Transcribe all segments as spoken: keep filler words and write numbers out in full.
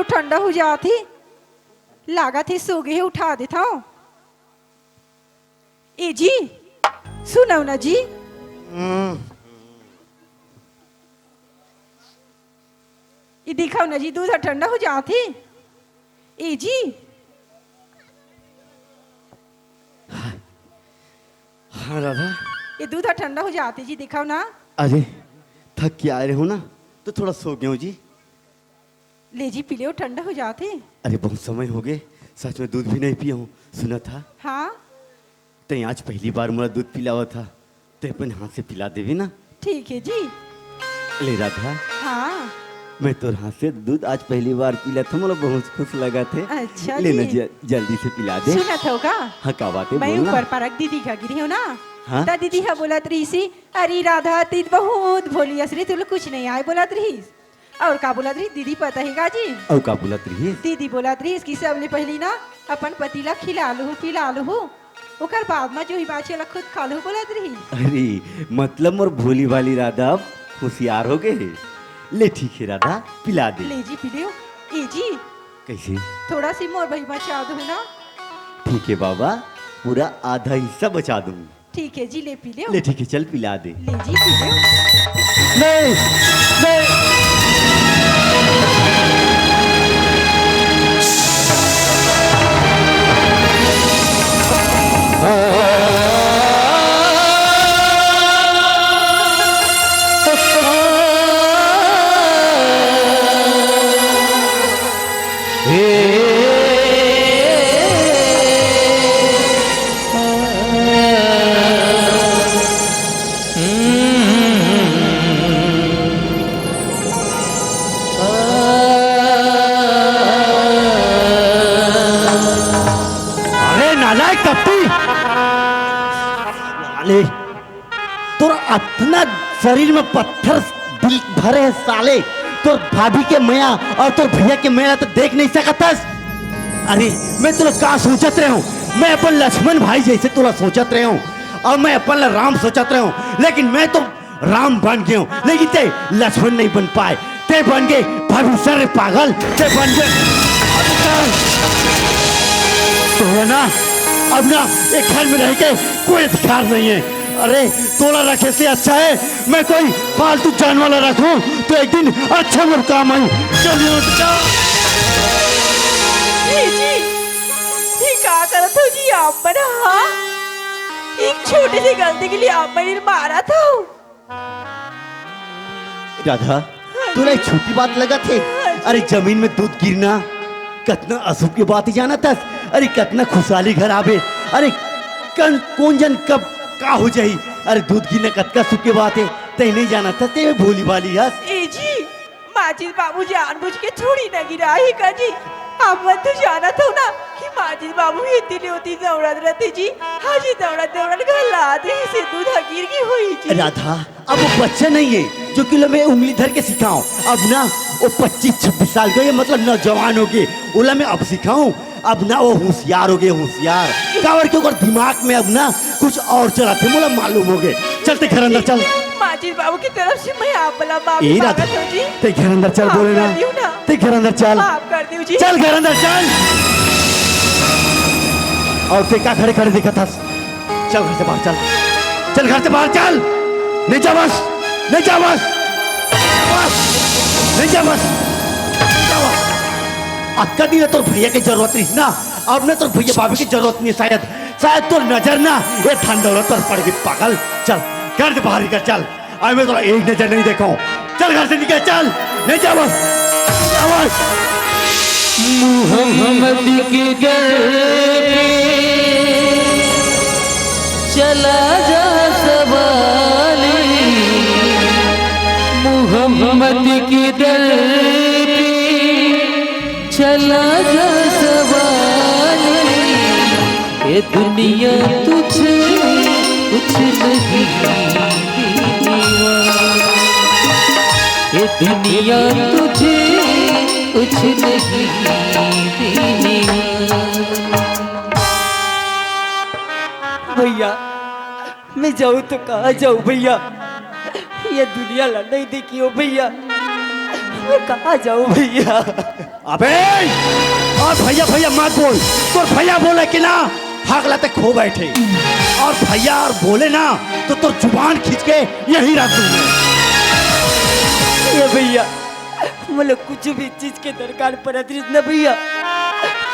ठंडा हो जात हे, लागत हे सो गे हे, उठा देथव। ए जी, सुनव ना जी, हम्म। ये दिखाव ना जी, दूध ह ठंडा हो जात हे। ए जी, हाँ राधा। ये दूध ह ठंडा हो जात हे जी, दिखाव ना। अरे, थक के आए रहे हो ना, तो थोड़ा सो गए हो जी। ले जी, पी ले, ठंडा हो जात हे। अरे, बहुत समय हो गए, सच में दूध भी नहीं पिया हूँ। सुना था? हाँ। तैं आज पहली बार मोला दूध पिलावा था, तैं अपन हाथ से पिला देबे ना। ठीक है जी। ले राधा। हाँ। मैं तोर हाथ से दूध आज पहली बार पिला था, मोला बहुत खुश लगा थे। अच्छा ले ना जी। ज-, जल्दी से पिला दे। सुना था का? हाँ, का बात है, मैं बोल ना। ऊपर परक दीदी का गिरी हूँ ना। हाँ? त दीदी हा बोलत रहीस, "अरे राधा, तैं बहुत भोली हस रे, तोला कुछ नहीं आए," बोलत रहीस। अउ का बोलत रहीस दीदी, पता हे का जी? अउ का बोलत रहीस? दीदी बोलत रहीस कि सबले पहिली ना अपन पति ला खिला लूहू, पिला लूहू, ओकर बाद म जो ही बाचे ला खुद खा लूहू बोलत रहीस। अरे, मतलब मोर भोली भाली राधा अब होशियार हो गए हे। ले ठीक हे राधा, पिला दे। ले जी, पी लेव। ए जी, कैसे? थोड़ा सी मोर बर बचा दो ना। ठीक हे बाबा, पूरा आधा हिस्सा बचा दूँ। ठीक है जी, ले पी ले। ले ठीक है, चल पिला दे। ले जी, पी ले। नहीं, नहीं। अरे नालायक कपटी! साले, तोर अतना शरीर में पत्थर दिल भरे हे साले, तोर भाभी के मया अउ तोर भैया के मया तो देख नहीं सकत हस। अरे, मैं तोला का सोचत रहे हूँ, मैं अपन लक्ष्मण भाई जैसे तोला सोचत रहे हूँ, अउ मैं अपन ला राम सोचत रहे हूँ, लेकिन मैं तो राम बन गए हूँ, लेकिन तैं लक्ष्मण नहीं बन पाए, तैं बन गए भविष्य रे पागल, तैं बन गए। तो है ना, अब ना एक घर में रह के कोई अधिकार नहीं है। अरे, तोला रखे से अच्छा है मैं कोई पालतू जानवर ला रखूं, तो एक दिन अच्छा मोर काम आई। चल यहाँ से जा। ए जी, ये का करत हो जी आप मन, हाँ? एक छोटी सी गलती के लिए आप मन मारत हो। राधा, तोला एक छोटी बात लगत हे? अरे, जमीन में दूध गिरना कतना अशुभ के बात हे, जानत हस? अरे, कतना खुशहाली घर आवे। अरे, कन-, कौन जन कब का हो जाही? अरे, दूध गिरना कतका सुख के बात हे, तैं नहीं जानत हस, तैं भोली भाली हस। ए जी, माचिस बाबू जानबूझ के थोड़ी ना गिराही का जी। आप मन तो जानत हो ना कि माचिस बाबू एती ले ओती दौड़त रहते जी। हाँ जी, दौड़त दौड़त घर ला आते ही से दूध गिर गई हुई जी। राधा, अब वो बच्चा नहीं है जो कि ओला मैं उंगली धर के सिखाऊं। अब ना वो पच्चीस छब्बीस साल का, ये मतलब नौजवान हो गए, ओला मैं अब सिखाऊं। अब ना वो होशियार हो गए, होशियार। काबर के ओकर दिमाग में अब ना कुछ और चलत हे, मोला मालूम हो गए। चल तैं घर अंदर चल। माचिस बाबू की तरफ से मैं आप ला माफी ए राधा, मांगत हूँ जी। तैं घर अंदर चल, माफ बोले कर ना। दियो ना। तैं घर अंदर चल। माफ कर दियो जी। चल घर अंदर चल। अउ तैं का खड़े खड़े देखत हस? चल घर से बाहर चल, चल घर से बाहर चल, नहीं जा बस, नहीं जा बस, बस, नहीं जा बस, नहीं जा बस। अतका दिन तोर भैया के जरूरत रहिस ना, अब ना तोर भैया भाभी के जरूरत नहीं शायद, शायद तोर नजर ना ये धन दौलत पर पड़ गई पागल। चल घर से बाहर निकल चल। आज मैं तोला एक नजर नहीं देखा हूँ। चल घर से निकल, चल, नहीं जा बस, जा बस। मोहम्मद के दर पे चला जा सवाली, मोहम्मद के दर पे चला जा सवाली। ये दुनिया तुझे कुछ नहीं देवा, ये दुनिया तुझे कुछ नहीं देवा। भैया, मैं जाऊँ तो कहाँ जाऊँ भैया? ये दुनिया ला नहीं देखी हो भैया, मैं कहाँ जाऊँ भैया? अबे, और भैया भैया मत बोल। तोर भैया बोले कि ना, हगला ते खो बैठे। और भैया और बोले ना, तो तोर जुबान खींच के यहीं रख दूंगा। ये भैया, मोला कुछ भी चीज के दरकार पड़त रहिस ना भैया,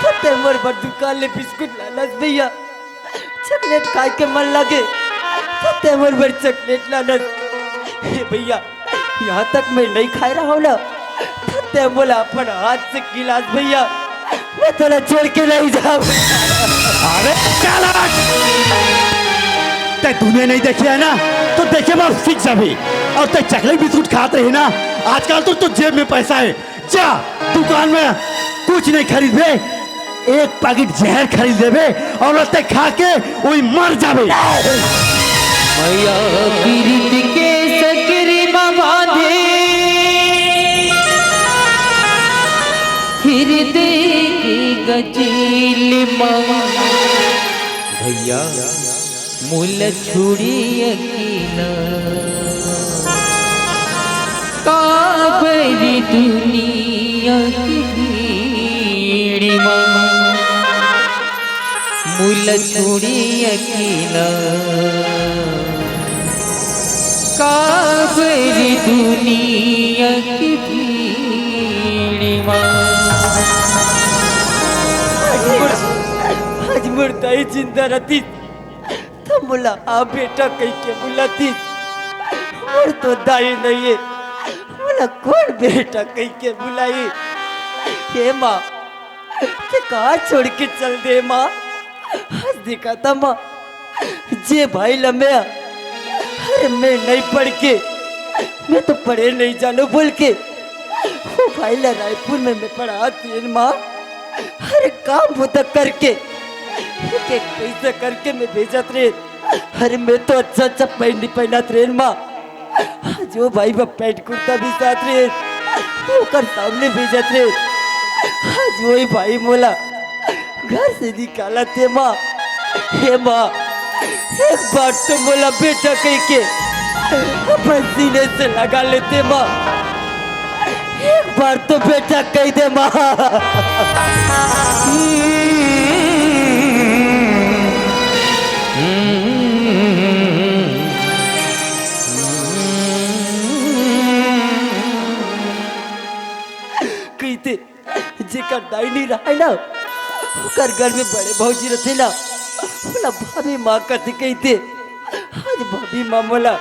तो ते मोर बर दुकान ले बिस्कुट लानस भैया, चॉकलेट खाए के मन लगे, तो ते मोर बर चॉकलेट लानस। हे भैया, यहाँ तक मैं नहीं खाए रहा हूँ ना, तो ते मोला अपन हाथ से खिलास भैया, मैं तोला छोड़ के नहीं जाऊँ। अरे चालाक, ते दुनिया नहीं देखी है ना, तो देखे बार सीख जाबे। और ते चॉकलेट बिस्कुट खात रहे ना, आजकल तो, तो जेब में पैसा है, जा दुकान में कुछ नहीं खरीदबे, एक पैकेट जहर खरीद लेबे और ओते खा के वही मर जाबे। मया पीरित के सकरी म बांधे, हृदय के गजील म भैया, मुल छुड़ी अकेला। काबरी दुनिया की भीड़ मा मुल छुड़ी अकेला। काबरी दुनिया की भीड़ मा। आज मोर दाई जिंदा रहती त मोला आ बेटा कहिके बुलातिस। मोर तो दाई नइये, मोला कोन बेटा कहिके बुलाई? हे माँ, ते कहाँ छोड़ के चल दे माँ? आज देखा था माँ, जे भाई ला मैं, अरे मैं नहीं पढ़ के, मैं तो पढ़े नहीं जानो बोल के, वो भाई ला रायपुर में मैं पढ़ात रहेन माँ। अरे काम बुता करके, एक एक पैसा करके मैं भेजत रहेन। अरे मैं तो अच्छा अच्छा पहन नहीं पहनत रहेन माँ। आज वो भाई बा पैंट कुर्ता भी साथ रहेन, ओकर सामने भेजत रहेन। आज वही भाई मोला घर से निकालत हे माँ। हे माँ, एक बार तो मोला बेटा कहिके अपन सीने से लगा लेते माँ। एक बार तो बेटा कहि दे माँ। कहिते जेकर दाई नहीं रहय ना, ओकर घर में बड़े भौजी रहिथे ना, ओला भाभी माँ कथे कहिथे। आज भाभी माँ मोला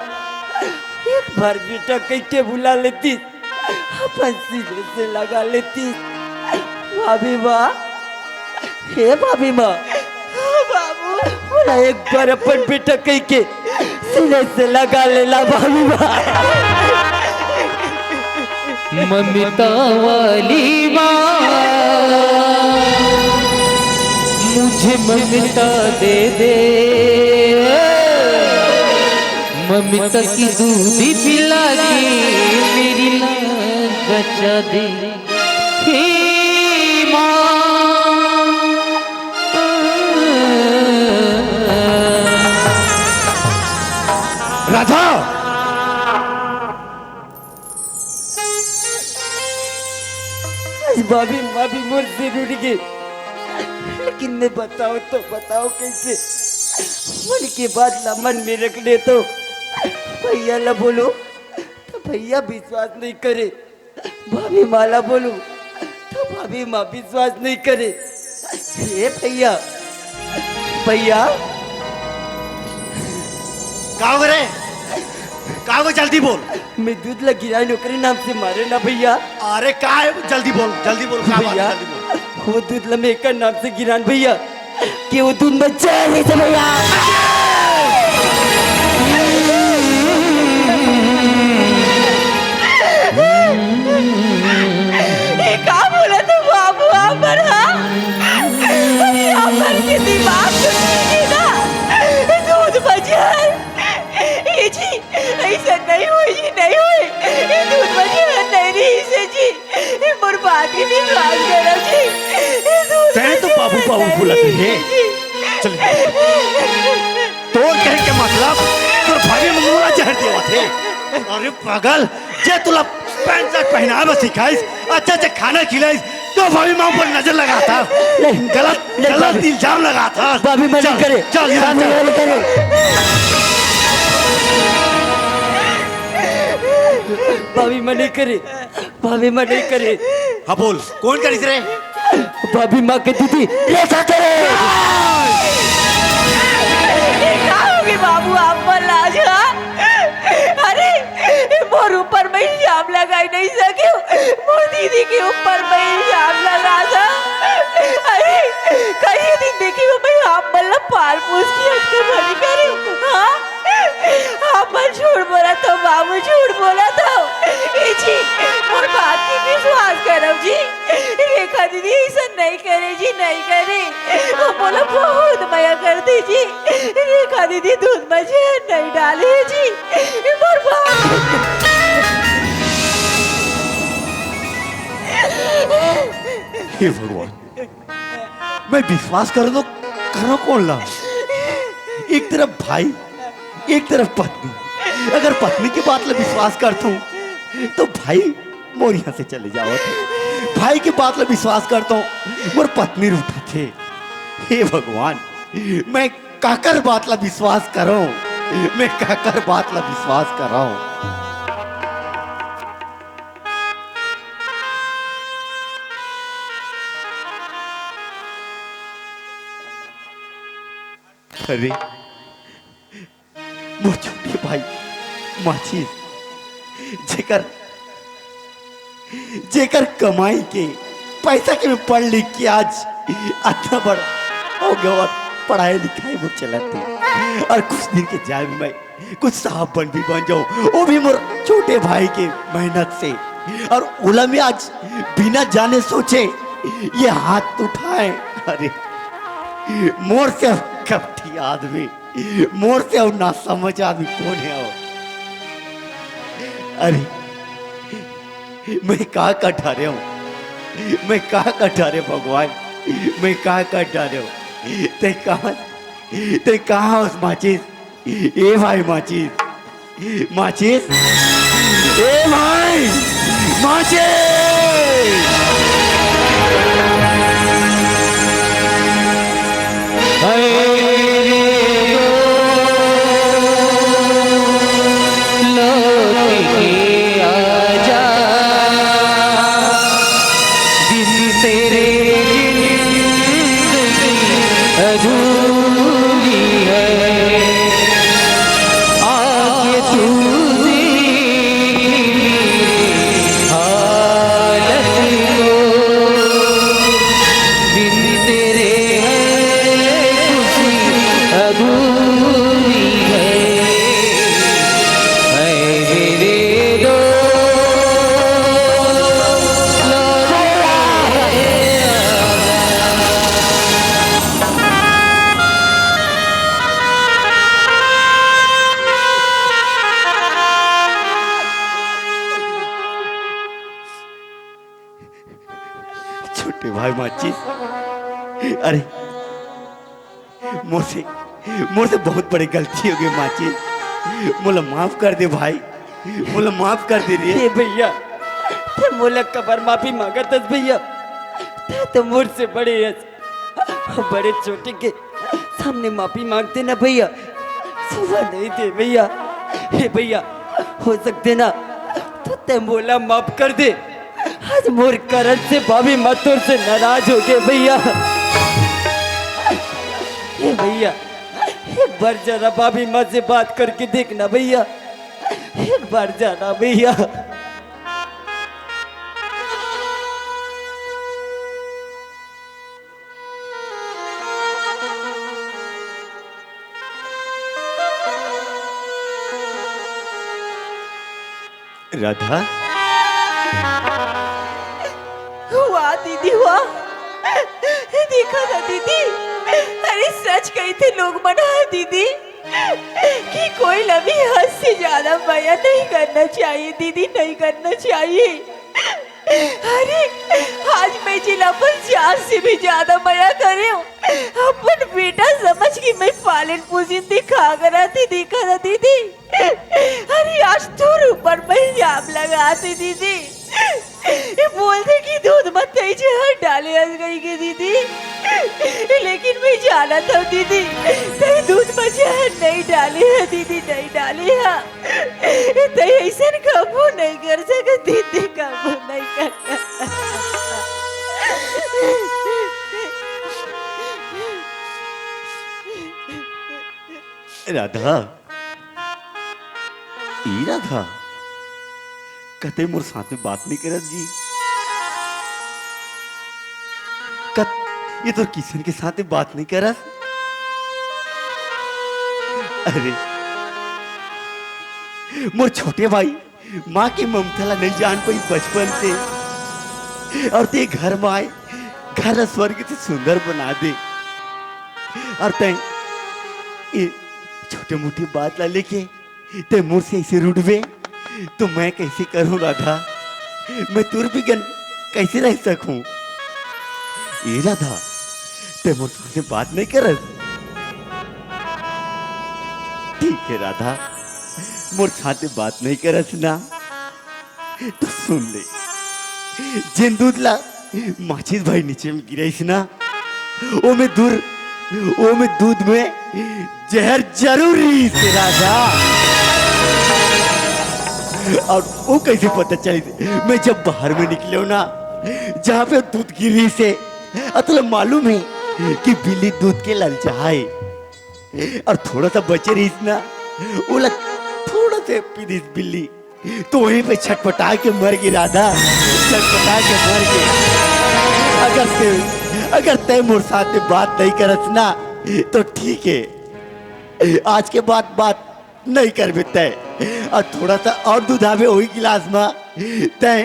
एक बार बेटा कहिके बुला लेतिस, अपन सीने से लगा लेतिस। भाभी माँ, हे भाभी माँ, बाबू, मोला एक बार अपन बेटा कहिके सीने से लगा लेला भाभी माँ। ममता वाली माँ, मुझे ममता दे दे, ममता की दूध पिला के मेरी लाज बचा दे। हे माँ। राधा, आज भाभी माँ भी मोर से रूठ गे, लेकिन मैं बताओ तो बताओ कैसे? मन के बात ला मन में रख ले तो भैया ला बोलो तो भैया विश्वास नहीं करे, भाभी माँ ला बोलो तो भाभी माँ विश्वास नहीं करे। हे भैया, भैया, का हो रे? का हो, जल्दी बोल। मैं दूध ला गिराएन ओकरे नाम से मारे ना भैया। अरे का है, जल्दी बोल, जल्दी बोल, का बात है, भैया, जल्दी बोल। वो दूध ला मैं एकर नाम से गिराएन भैया, कि वो दूध में जहर नहीं से भैया। ये का बोला तू बाबू, आप पर, हाँ? अरे आप पर के दिमाग तो ठीक है ना? दूध में जहर। ये जी, ऐसा नहीं होई, नहीं होई। ये दूध में जहर नहीं रही से जी। ये मोर बात की विश्वास करो जी। ये दूध तैं तो बाबू, बाबू बोलत रहे। चल। तोर कहे के मतलब तोर भाभी मन मोला जहर देवत हे। अरे पागल, जे तोला पैंट शर्ट पहनाए बर सिखाइस, अच्छा अच्छा खाना खिलाइस, क्यों भाभी माँ पर नजर लगाथा? नहीं, गलत, नहीं, गलत भाभी। इल्जाम लगाथा। भाभी मना करे। चल, चल, यहाँ भाभी से। मना करे। भाभी मना करे। भाभी मना करे। हाँ बोल, कोन करिस रे? भाभी माँ के दीदी रेखा करे। ये का होगे बाबू, आप मन लाज हा? अरे, मोर ऊपर में इल्जाम लगाई नहीं सके, मोर दीदी के ऊपर में इल्जाम लगा था। अरे, कई दिन देखी हो मैं आप मन ला पाल पोस के अतका बड़ी करे, हाँ? आप मन झूठ बोला तो बाबू, झूठ बोला तो। ए जी, मोर बात के विश्वास करव जी। रेखा दीदी ऐसा नहीं करे जी, नहीं करे। वो मोला बहुत मया करथे जी। रेखा दीदी दूध में जहर नहीं डाले जी। मोर बात। हे भगवान, मैं विश्वास करूं तो करूं कोन ला? एक तरफ भाई, एक तरफ पत्नी। अगर पत्नी के बात ला विश्वास करथूं तो भाई मोर यहाँ से चले जावत हे। भाई के बात ला विश्वास करथों, मोर पत्नी रूठथे। हे भगवान, मैं काकर बात ला विश्वास करूं? मैं काकर बात ला विश्वास करूं? अरे, मोर छोटे भाई माचिस, जेकर, जेकर कमाई के पैसा के मैं पढ़ लिख के आज अतना बड़ हो गया और पढ़ाई लिखाई मोर चलत हे। और कुछ दिन के जाए में मैं कुछ साहब बन भी बन जाऊं, वो भी मोर छोटे भाई के मेहनत से। और ओला मैं आज बिना जाने सोचे ये हाथ उठाए। अरे, मोर से कपटी आदमी, मोर से अउ नासमझ आदमी कोन हे अउ? अरे, मैं का कर डारे हूँ? मैं का कर डारे भगवान? मैं का कर डारे हूँ? तैं कहाँ, तैं कहाँ हस माचिस? ए भाई माचिस, माचिस, ए भाई, माचिस। छोटे भाई माचिस, अरे मोर से, मोर से बहुत बड़े गलती हो गई माचिस, मोला माफ कर दे भाई, मोला माफ कर दे रे। ए भैया, तैं मोला कबर माफी मांगत हस भैया, तैं तो मोर से बड़े हस, बड़े छोटे के सामने माफी मांगते ना भैया, सजा नहीं दे भैया। हे भैया, हो सकते ना तो तैं मोला माफ कर दे। आज मोर करन से भाभी माँ तोर से नाराज हो गए भैया। हे भैया, एक बार जरा भाभी माँ से बात करके देखना भैया, एक बार जरा भैया। राधा। वाह दीदी, वाह। देखा ना दीदी, अरे सच कहिथे लोग मन ह दीदी, कि कोई ला भी हद से ज्यादा मया नहीं करना चाहिए दीदी, नहीं करना चाहिए। अरे, आज मैं जेला अपन जान से भी ज्यादा मया करे हूँ, अपन बेटा समझ के मैं पालन पोषण दिखा करा थी, देखा था दीदी। अरे, आज तोर ऊपर मैं इल्जाम लगा थी दीदी। ये बोलथे कि दूध म तैं जहर डाले हस कहिके दीदी, लेकिन मैं जानत हंव दीदी, तैं दूध म जहर नइ डाले ह दीदी, नइ डाले ह। तैं अइसन कभू नइ कर सकस दीदी, कभू नइ कर सकस। राधा, ई राधा, का तैं मोर साथ में बात नइ करस जी? का ये तोर किशन के साथ में बात नइ करस? अरे, मोर छोटे भाई, माँ के ममता ला नइ जान पाइस बचपन से, अउ तैं घर में आए, घर ला स्वर्ग से सुंदर बना दे, अउ तैं ये छोटे मोटे बात ला लेके तैं मोर से अइसे रूठबे, त मैं कइसे करहूँ राधा? मैं तोर बिगर कइसे रह सकहूँ? ए राधा, तैं मोर साथ में बात नइ करस? ठीक हे राधा, मोर साथ में बात नइ करस ना? त सुन ले, जेन दूध ला माचिस भाई नीचे में गिराइस ना, ओमे दूर, ओमे दूध में जहर जरूर रहिस हे राधा। अउ वो कइसे पता चलिस? मैं जब बाहर में निकलेंव ना, जहाँ पे दूध गिरिस हे, अउ तोला मालूम हे कि बिल्ली दूध के ललचाए, अउ थोड़ा सा बचे रहिस ना, ओला थोड़ा से पी दिस बिल्ली, त वहीं पे छटपटा के मर गे राधा, छटपटा के मर गे। अगर तैं, अगर तैं मोर साथ में बात नइ करस ना, त ठीक हे, आज के बाद बात नइ करबे तैं। अउ थोड़ा सा अउ दूध आबे वही गिलास में, तैं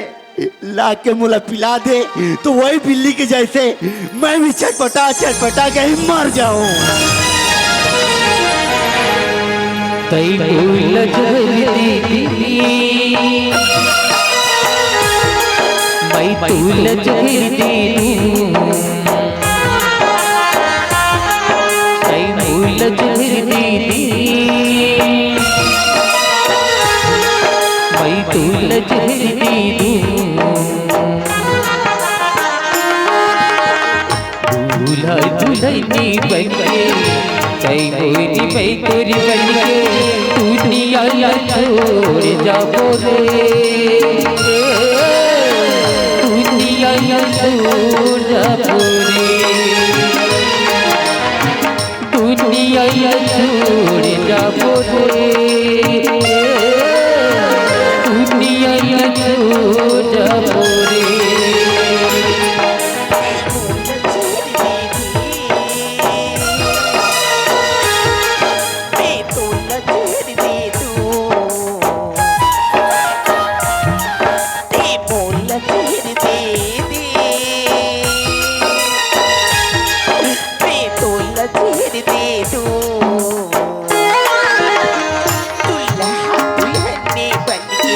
लाके मोला पिला दे, त वही बिल्ली के जइसे मैं भी छटपटा छटपटा के ही मर जाहूँ। तैं मोला जहर दे दे, मैं तोला जहर दे दूँ। तैं मोला जहर दे दे, मैं तोला जहर दे दूँ। दूल्हा दुल्हनी बनके, तैं मोरी मैं तोरी बनके, दुनिया ला छोड़ जाबो रे, दुनिया ला छोड़ जाबो रे। दुनिया ला छोड़ जाबो रे, दुनिया ला छोड़ जाबो रे। मैं तोला जहर दे दूँ। दुल्हा दुल्हन बनके,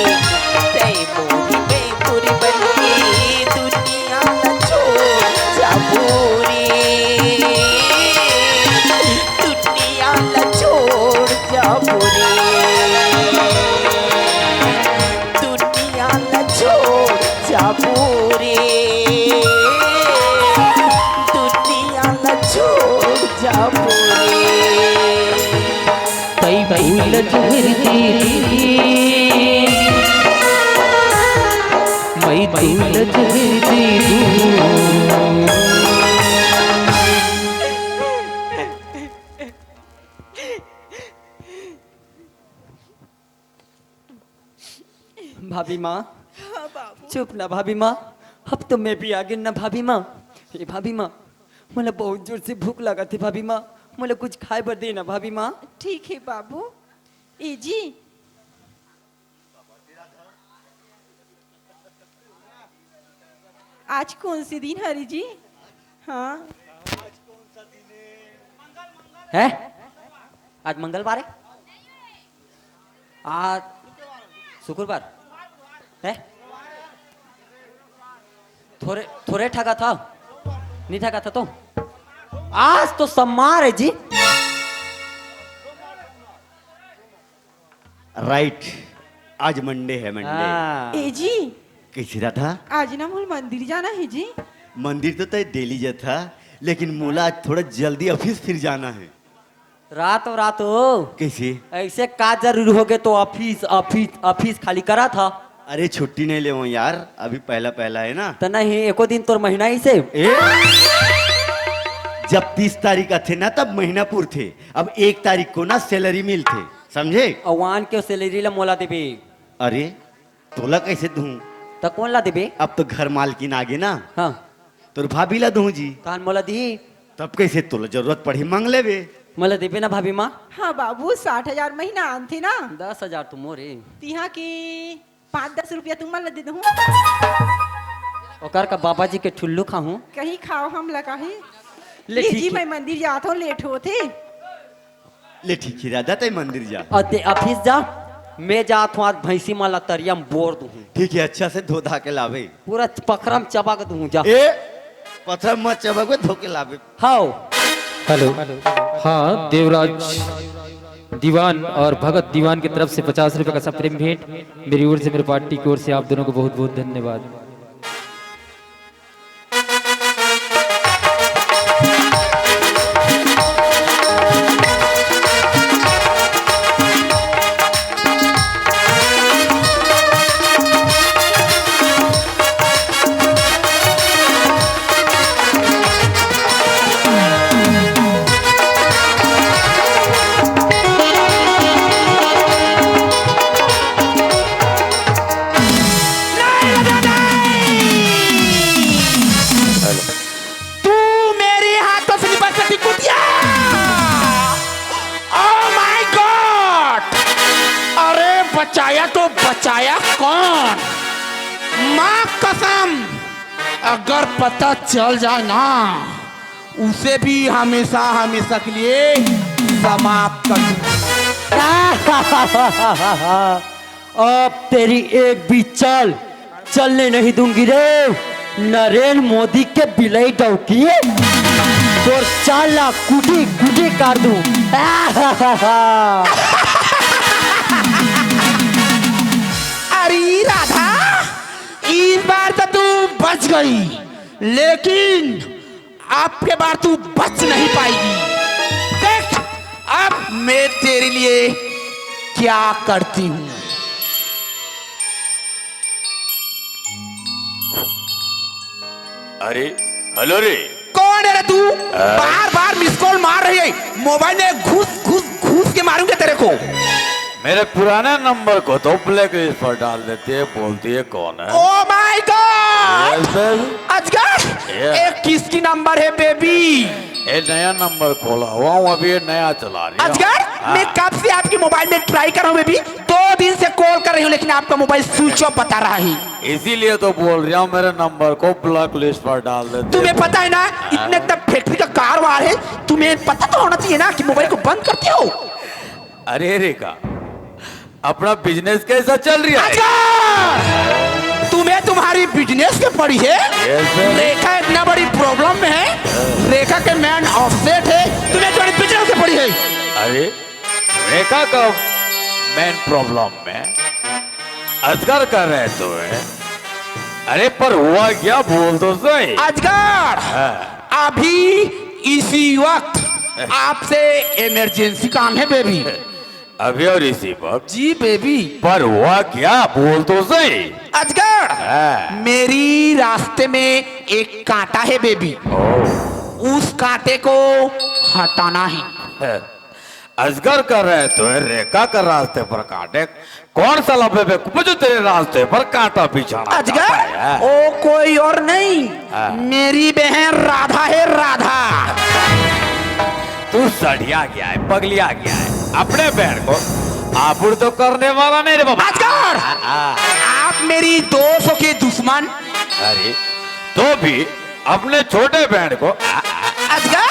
तैं मोरी मैं तोरी बनके, दुनिया ला छोड़ जाबो रे, दुनिया ला छोड़ जाबो रे। दुनिया ला छोड़ जाबो रे, दुनिया ला छोड़ जाबो रे। तैं मोला जहर दे दे, मैं तोला जहर दे दूँ। भाभी माँ। हाँ बाबू। चुप ना भाभी माँ, अब तो मैं भी आ गेंव ना भाभी माँ। हे भाभी माँ, मोला बहुत जोर से भूख लागत हे भाभी माँ, मोला कुछ खाए बर दे ना भाभी माँ। ठीक हे बाबू। ए जी, आज कौन से दिन हरे जी? हाँ। हैं? आज मंगलवार हे? आज शुक्रवार हे? थोरे, थोरे ठगा था? नहीं ठगा था तो? आज तो सोमवार हे जी। राइट, आज मंडे हे, मंडे। हाँ। ए जी, कइसे राधा? आज ना मोला मंदिर जाना हे जी। मंदिर तो तैं डेली जाथा, लेकिन मोला आज थोड़ा जल्दी ऑफिस फिर जाना हे। रात हो, रात हो। कइसे? अइसे का जरूरी होगे तो ऑफिस, ऑफिस, ऑफिस खाली कराथा। अरे छुट्टी नइ लेवंव यार, अभी पहला पहला हे ना। त नहीं, एको दिन तोर महीना अइसे। ए? जब तीस तारीख आथे ना, तब महीना पुरथे। अब एक तारीख को ना सैलरी मिलथे, समझे? अउ आन के सैलरी ला मोला देबे। अरे तोला कइसे दूं? त कोन ला देबे? अब तो घर मालकिन आगे ना। हाँ। तोर भाभी ला दूं जी। तहान मोला दिही? तब कइसे, तोला जरूरत पड़ही मांग लेबे। मोला देबे ना भाभी माँ? हाँ बाबू, साठ हजार महीना आनथे ना। दस हजार तो मोरे। तिहा के पाँच दस रुपया तुमन ला दे दूं। ओकर का बाबा जी के ठुल्लू खाहूं? कहीं खाव हमला कहीं। ले ले ठीक जी, हे। मैं मंदिर जात हंव, लेट होथे। ले ठीक हे राधा, तैं मंदिर जा। अउ तैं ऑफिस जा, मैं जात हंव आज भैंसी मन ला तरिया म बोर दूहूं। ठीक हे, अच्छा से धो धा के लाबे। पूरा पखरा म चबा के दूहूं जा। ए, पखरा म मत चबा के, धो के लाबे। हाव। हेलो। हाँ, देवराज दीवान और भगत दीवान की तरफ से पचास रुपए का सप्रेम भेंट मेरी ओर से, मेरी पार्टी की ओर से आप दोनों को बहुत बहुत धन्यवाद। नहीं, नहीं। तू मेरे हाथों से नहीं बच सकती, कुतिया। Oh my God! अरे, बचाया तो बचाया कौन? माँ कसम, अगर पता चल जाए ना, उसे भी हमेशा हमेशा के लिए समाप्त कर दूं। अब तेरी एक भी चाल चलने नहीं दूंगी रे, नरेंद्र मोदी के बिलाई डौकी। तोर चाल ला कुटी कुटी कर दूं। अरे राधा, इस बार तो तू बच गई, लेकिन अब के बार तू बच नहीं पाएगी। देख, अब मैं तेरे लिए क्या करती हूँ। अरे, हेलो रे। कौन है रे तू? आ? बार बार मिस कॉल मार रही है, मोबाइल में घुस घुस घुस के मारूंगा तेरे को। मेरे पुराने नंबर को तो ब्लैकलिस्ट पर डाल देती है, बोलती है कौन है? Oh my God! Yes, baby। अजगर, ये। ये किसकी नंबर है बेबी? ये नया नंबर खोला हुआ हूँ, अभी ये नया चला रही हूँ। अजगर, हाँ। मैं कब से आपके मोबाइल में ट्राई कर रहा हूँ बेबी, दो दिन से कॉल कर रही हूँ, लेकिन आपका मोबाइल स्विच ऑफ बता रहा है। इसीलिए तो बोल रहा हूँ, मेरे नंबर को ब्लैकलिस्ट पर डाल देते। तुम्हें पता है ना, हाँ। इतने तक फैक्ट्री का कारोबार है, तुम्हें पता तो होना चाहिए ना कि मोबाइल को बंद करते हो। अरे रेखा, अपना बिजनेस कैसा चल रहा है? अजगर, तुम्हें तुम्हारी बिजनेस के पड़ी है। Yes, sir। रेखा इतना बड़ी प्रॉब्लम में है, रेखा के मैंड अपसेट है, तुम्हें तुम्हारी बिजनेस के पड़ी है। अरे, रेखा का मैंड प्रॉब्लम में अजगर कर रहे तो है। अरे, पर हुआ क्या, बोल तो सही। अजगर, हाँ। अभी इसी वक्त आपसे इमरजेंसी काम है बेबी। अभी और इसी वक्त? जी बेबी। पर हुआ क्या, बोल तो सही। अजगर, हाँ। मेरी रास्ते में एक कांटा है बेबी। ओ। उस कांटे को हटाना है। हाँ। अजगर कर रहे तो है, रेखा का रास्ते पर कांटे। कौन सा लफे बेवकूफ है जो तेरे रास्ते पर कांटा बिछाना चाहता है? अजगर, वो कोई और नहीं, हाँ। मेरी बहन राधा है, राधा। तू सड़िया गया है, पगलिया गया है। अपने बहन को आबुड़ तो करने वाला नहीं रे बाबा। अजगर, हाँ, हाँ। आप मेरी दो सौ के दुश्मन। अरे, तो भी अपने छोटे बहन को। अजगर,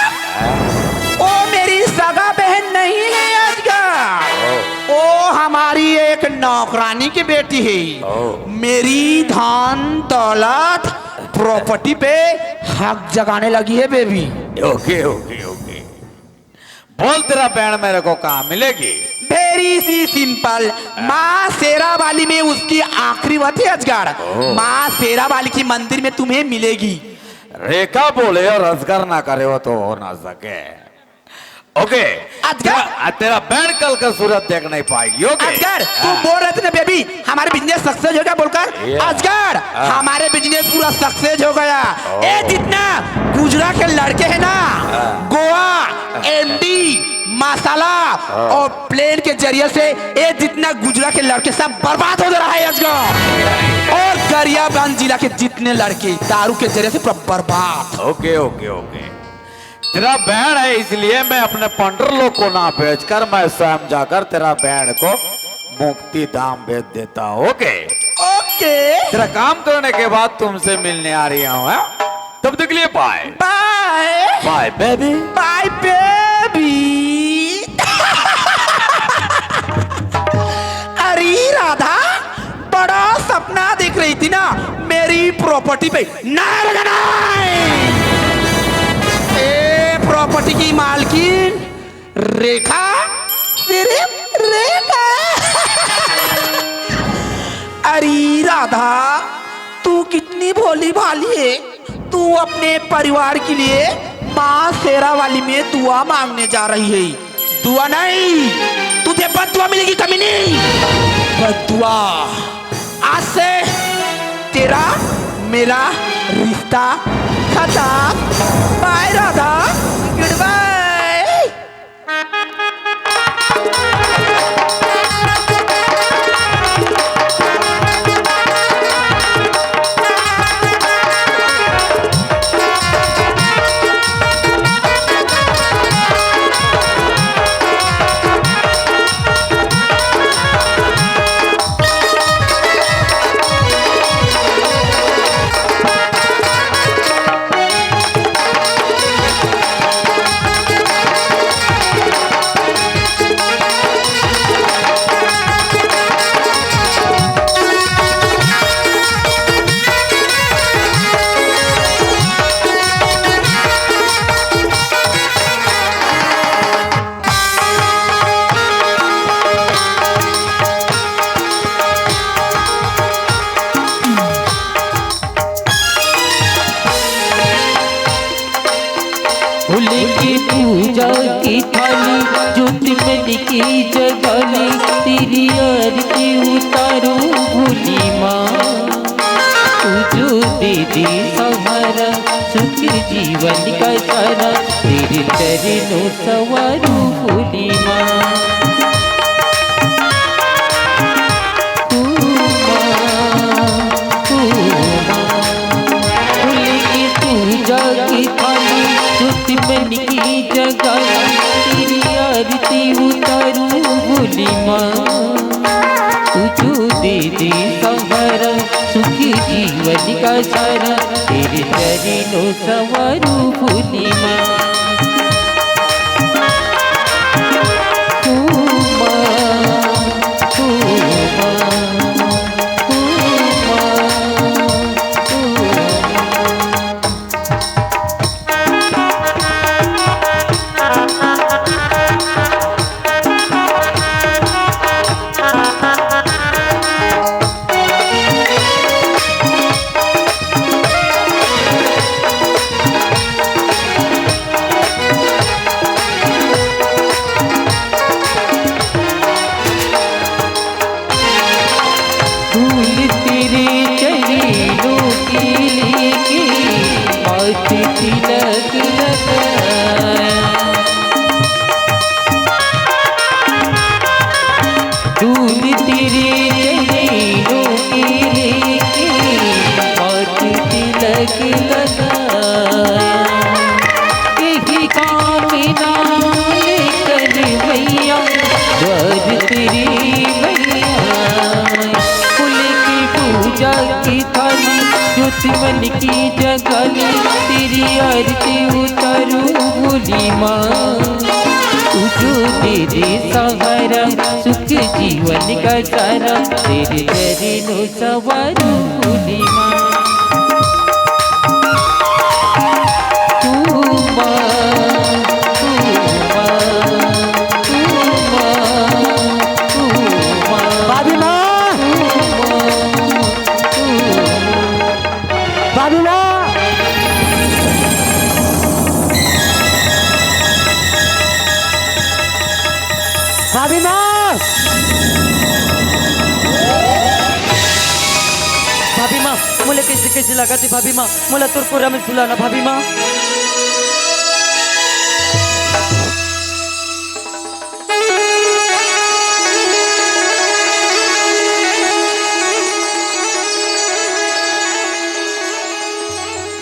वो मेरी सगा बहन नहीं है अजगर, ओ। वो हमारी एक नौकरानी की बेटी है। ओ। मेरी धन दौलत प्रॉपर्टी पे हक जगाने लगी है बेबी। ओके, ओके, ओके। बोल, तेरा बहन मेरे को कहाँ मिलेगी? भेरी इसी सिंपल, माँ शेरावाली में उसकी आखिरी वत है अजगर। माँ शेरावाली की मंदिर में तुम्हें मिलेगी। रेखा बोले और अजगर ना करे, वो तो हो ना सके। ओके। अजगर। तेरा, तेरा बैंड कल का सूरत देख नहीं पाएगी। ओके। अजगर, तू बोल रहे थे ना बेबी, हमारे बिजनेस सक्सेस हो गया बोलकर। अजगर, हमारे बिजनेस पूरा सक्सेस हो गया। ए, जितना गुजरा के लड़के हैं ना, गोवा, एमडी, मसाला और प्लेन के जरिए से, ए, जितना गुजरा के लड़के सब बर्बाद हो रहा है अजगर। और गरियाबंद जिला के जितने लड़के दारू के जरिए से पूरा बर्बाद। ओके, ओके, ओके। तेरा बैंड है, इसलिए मैं अपने पंडर लोग को ना भेजकर मैं स्वयं जाकर तेरा बैंड को मुक्ति धाम भेज देता हूँ। ओके। ओके। तेरा काम करने के बाद तुमसे मिलने आ रही हूँ, हाँ? तब तक के लिए बाय। बाय। बाय बेबी। बाय बेबी। अरे राधा, बड़ा सपना देख रही थी ना मेरी property Pay. Narayan. A property की मालकिन रेखा, सिर्फ रेखा। अरे राधा, तू कितनी भोली भाली है। तू अपने परिवार के लिए माँ शेरावाली में दुआ मांगने जा रही है। दुआ नहीं, तुझे बददुआ मिलेगी कमीनी। बददुआ। आज से तेरा मेरा रिश्ता खत्म। बाय राधा, गुड बाय। भोले की पूजा की थाली, ज्योति मन की जगाली, तेरी आरती उतारूं भोली माँ। तू जो दे दे सहारा, सुख जीवन का सारा, तेरे चरणों सवारूं भोली माँ। तू माँ, तू माँ। फूल की पूजा की थाली, ज्योति मन की जगाली, तेरी आरती उतारूं भोली माँ। तू जो दे दे सहारा, सुखी जीवन का सारा, तेरे चरणों सवारूं भोली माँ। तू माँ, तू माँ, तू माँ, तू माँ। फूल तेरे चरणों के लेके, माथे तिलक लगाया। फूल तेरे चरणों के लेके, माथे तिलक लगाया। यही कामना लेकर मैया द्वार तेरी मैया। फूल की पूजा की थाली, ज्योति मन की जगाली, तेरी आरती उतारूं भोली माँ। तू जो दे दे सहारा, सुख जीवन का सारा, तेरे चरणों सवारूं भोली माँ। तू माँ, तू माँ, तू माँ, भाभी माँ, भाभी माँ, मोला कइसे कइसे लागत हे भाभी माँ, मोला तोर कोरा में सुला ना भाभी माँ।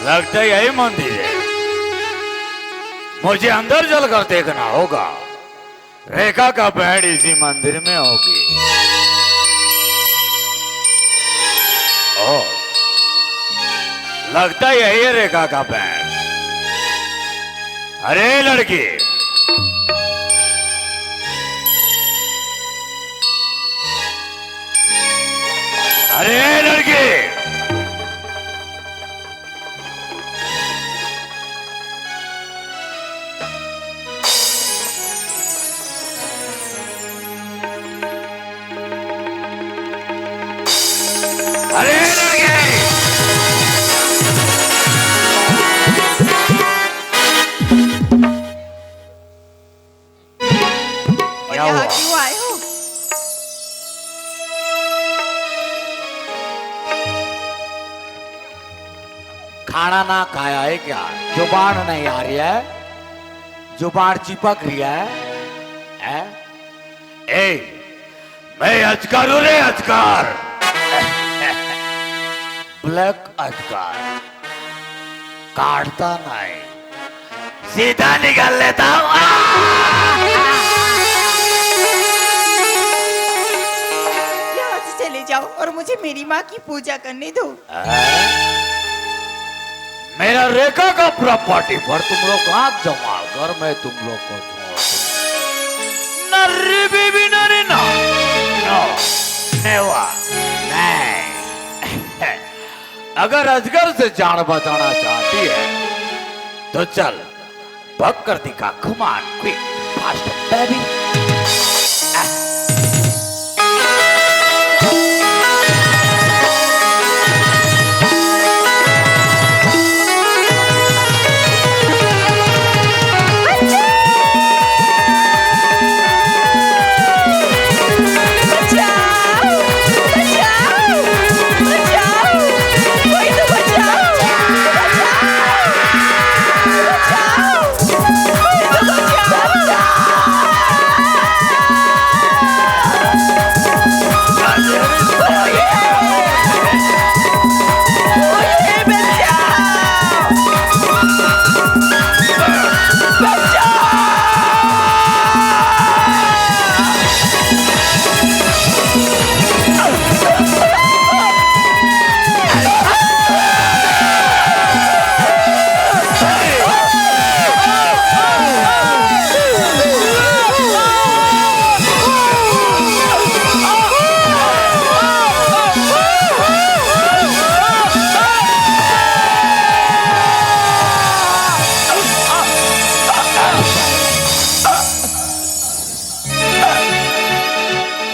लगता है यही मंदिर है। मुझे अंदर चलकर देखना होगा। रेखा का बैंड इसी मंदिर में होगी। ओ, लगता है यही है रेखा का बैंड। अरे लड़की, अरे लड़की, अरे लड़की! और क्या यहाँ हुआ? क्यों आए हो? खाना ना खाया है क्या? जुबान नहीं आ रही है, जुबान चिपक रही है, हैं? ए, मैं अजगर हूँ रे, अजगर। ब्लैक अजगर, काटता नहीं, सीधा निगल लेता हूँ। यहाँ से चले जाओ और मुझे मेरी माँ की पूजा करने दो। हैं? मेरा रेखा का प्रॉपर्टी पर तुम लोग हाथ जमा कर मैं तुम लोग को छोड़ दूँ। नर्री बीबी नर्री ना, no, never, नहीं। अगर अजगर से जान बचाना चाहती है तो चल, भग कर दिखा, come on, quick, fast, baby।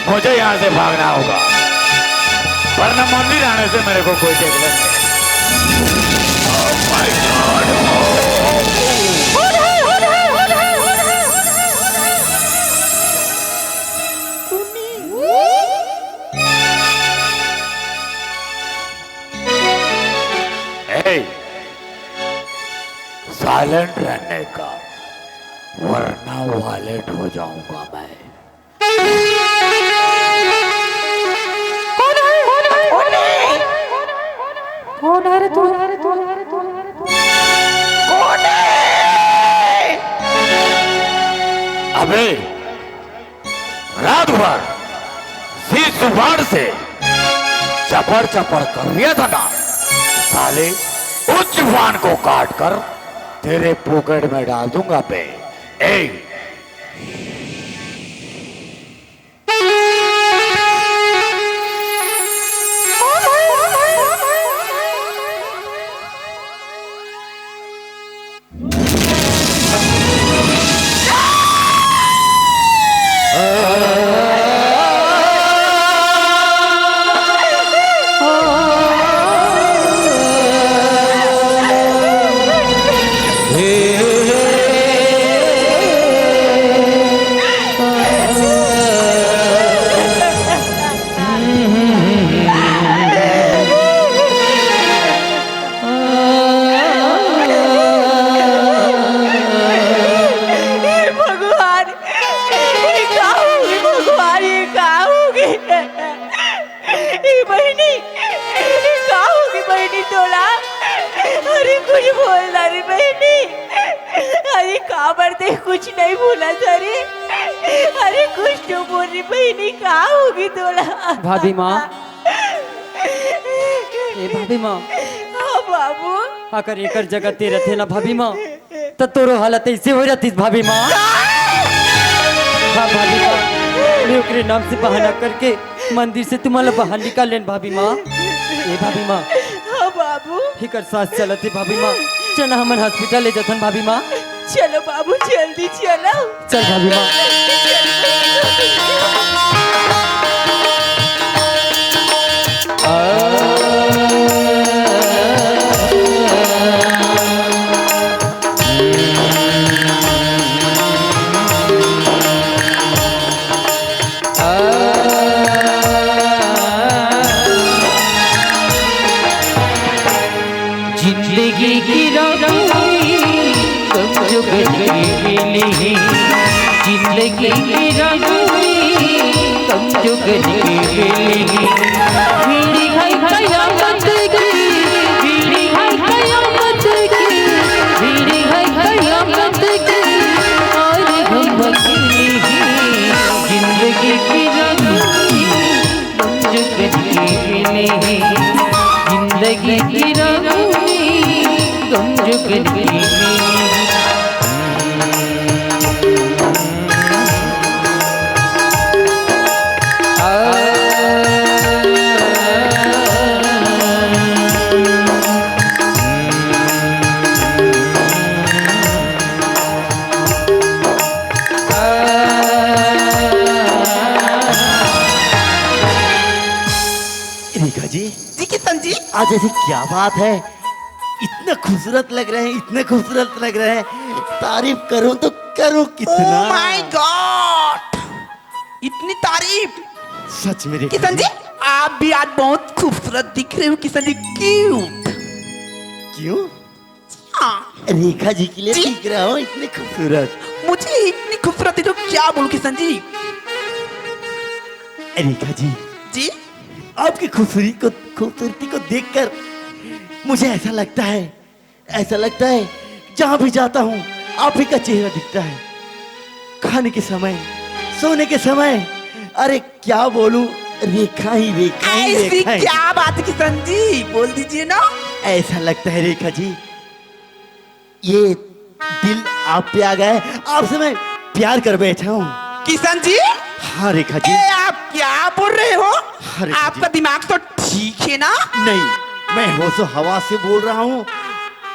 मुझे यहाँ से भागना होगा, वरना मंदिर आने से मेरे को कोई देखने नहीं। ए, साइलेंट रहने का, वरना वायलेंट हो जाऊंगा मैं। कौन है? कौन है? कौन है? कौन है रे तू? कौन है? अबे, रात भर शीश जुबान से चपड़ चपड़ कर रिया था ना, साले, उस जुबान को काट कर तेरे पॉकेट में डाल दूंगा बे। ए, कुछ बोल ना रे बहिनी। अरे काबर ते कुछ नहीं बोला था रे। अरे कुछ तो बोल रे बहिनी, का होगे तोला? भाभी माँ, ए भाभी माँ, हाँ बाबू। अगर एकर जगह ते रथे ना भाभी माँ, त तोरो हालत ऐसे हो जातीस भाभी माँ। हाँ भाभी माँ, मैं ओकरे नाम से बहाना करके मंदिर से तुम्हारा बाहर निकाल लेन भाभी माँ। ए भाभी माँ, हाँ बाबू। एकर सास चलत हे भाभी माँ, चल ना हमन हॉस्पिटल ले जथन भाभी माँ। चलो बाबू, जल्दी चलो। चल भाभी माँ। जिंदगी की रागनी गम जो गजनी मिली, जिंदगी की रागनी गम जो गजनी मिली। भीड़ी है कयामत की, भीड़ी है कयामत की, भीड़ी है कयामत की, और हम बची नहीं। जिंदगी की रागनी गम जो गजनी मिली, जिंदगी की रागनी गम जो गजनी मिली। रेखा जी, जी किशन जी। आज ऐसी क्या बात है, इतने खूबसूरत लग रहे हैं, इतने खूबसूरत लग रहे हैं, तारीफ करूं तो करूं कितना? Oh my God, इतनी तारीफ। सच में रेखा किशन जी, आप भी आज बहुत खूबसूरत दिख रहे हो किशन जी, क्यूट। क्यों? हाँ। रेखा जी के लिए जी। दिख रहा हूँ इतनी खूबसूरत। मुझे इतनी खूबसूरती तो क्या बोलूं किशन जी। रेखा जी, जी। आपकी खूबसूरती को, खूबसूरती को देखकर मुझे ऐसा लगता है, ऐसा लगता है जहाँ भी जाता हूँ आप ही का चेहरा दिखता है। खाने के समय, सोने के समय, अरे क्या बोलूं, रेखा ही रेखा ही ऐसी रेखा ही। क्या बात किशन जी, बोल दीजिए ना। ऐसा लगता है रेखा जी, ये दिल आप पे आ गया है, आपसे मैं प्यार कर बैठा हूँ। किशन जी। हाँ रेखा जी। ए, आप क्या बोल रहे हो? हाँ रेखा जी। आपका दिमाग तो ठीक है ना? नहीं, मैं होशो हवास से बोल रहा हूँ,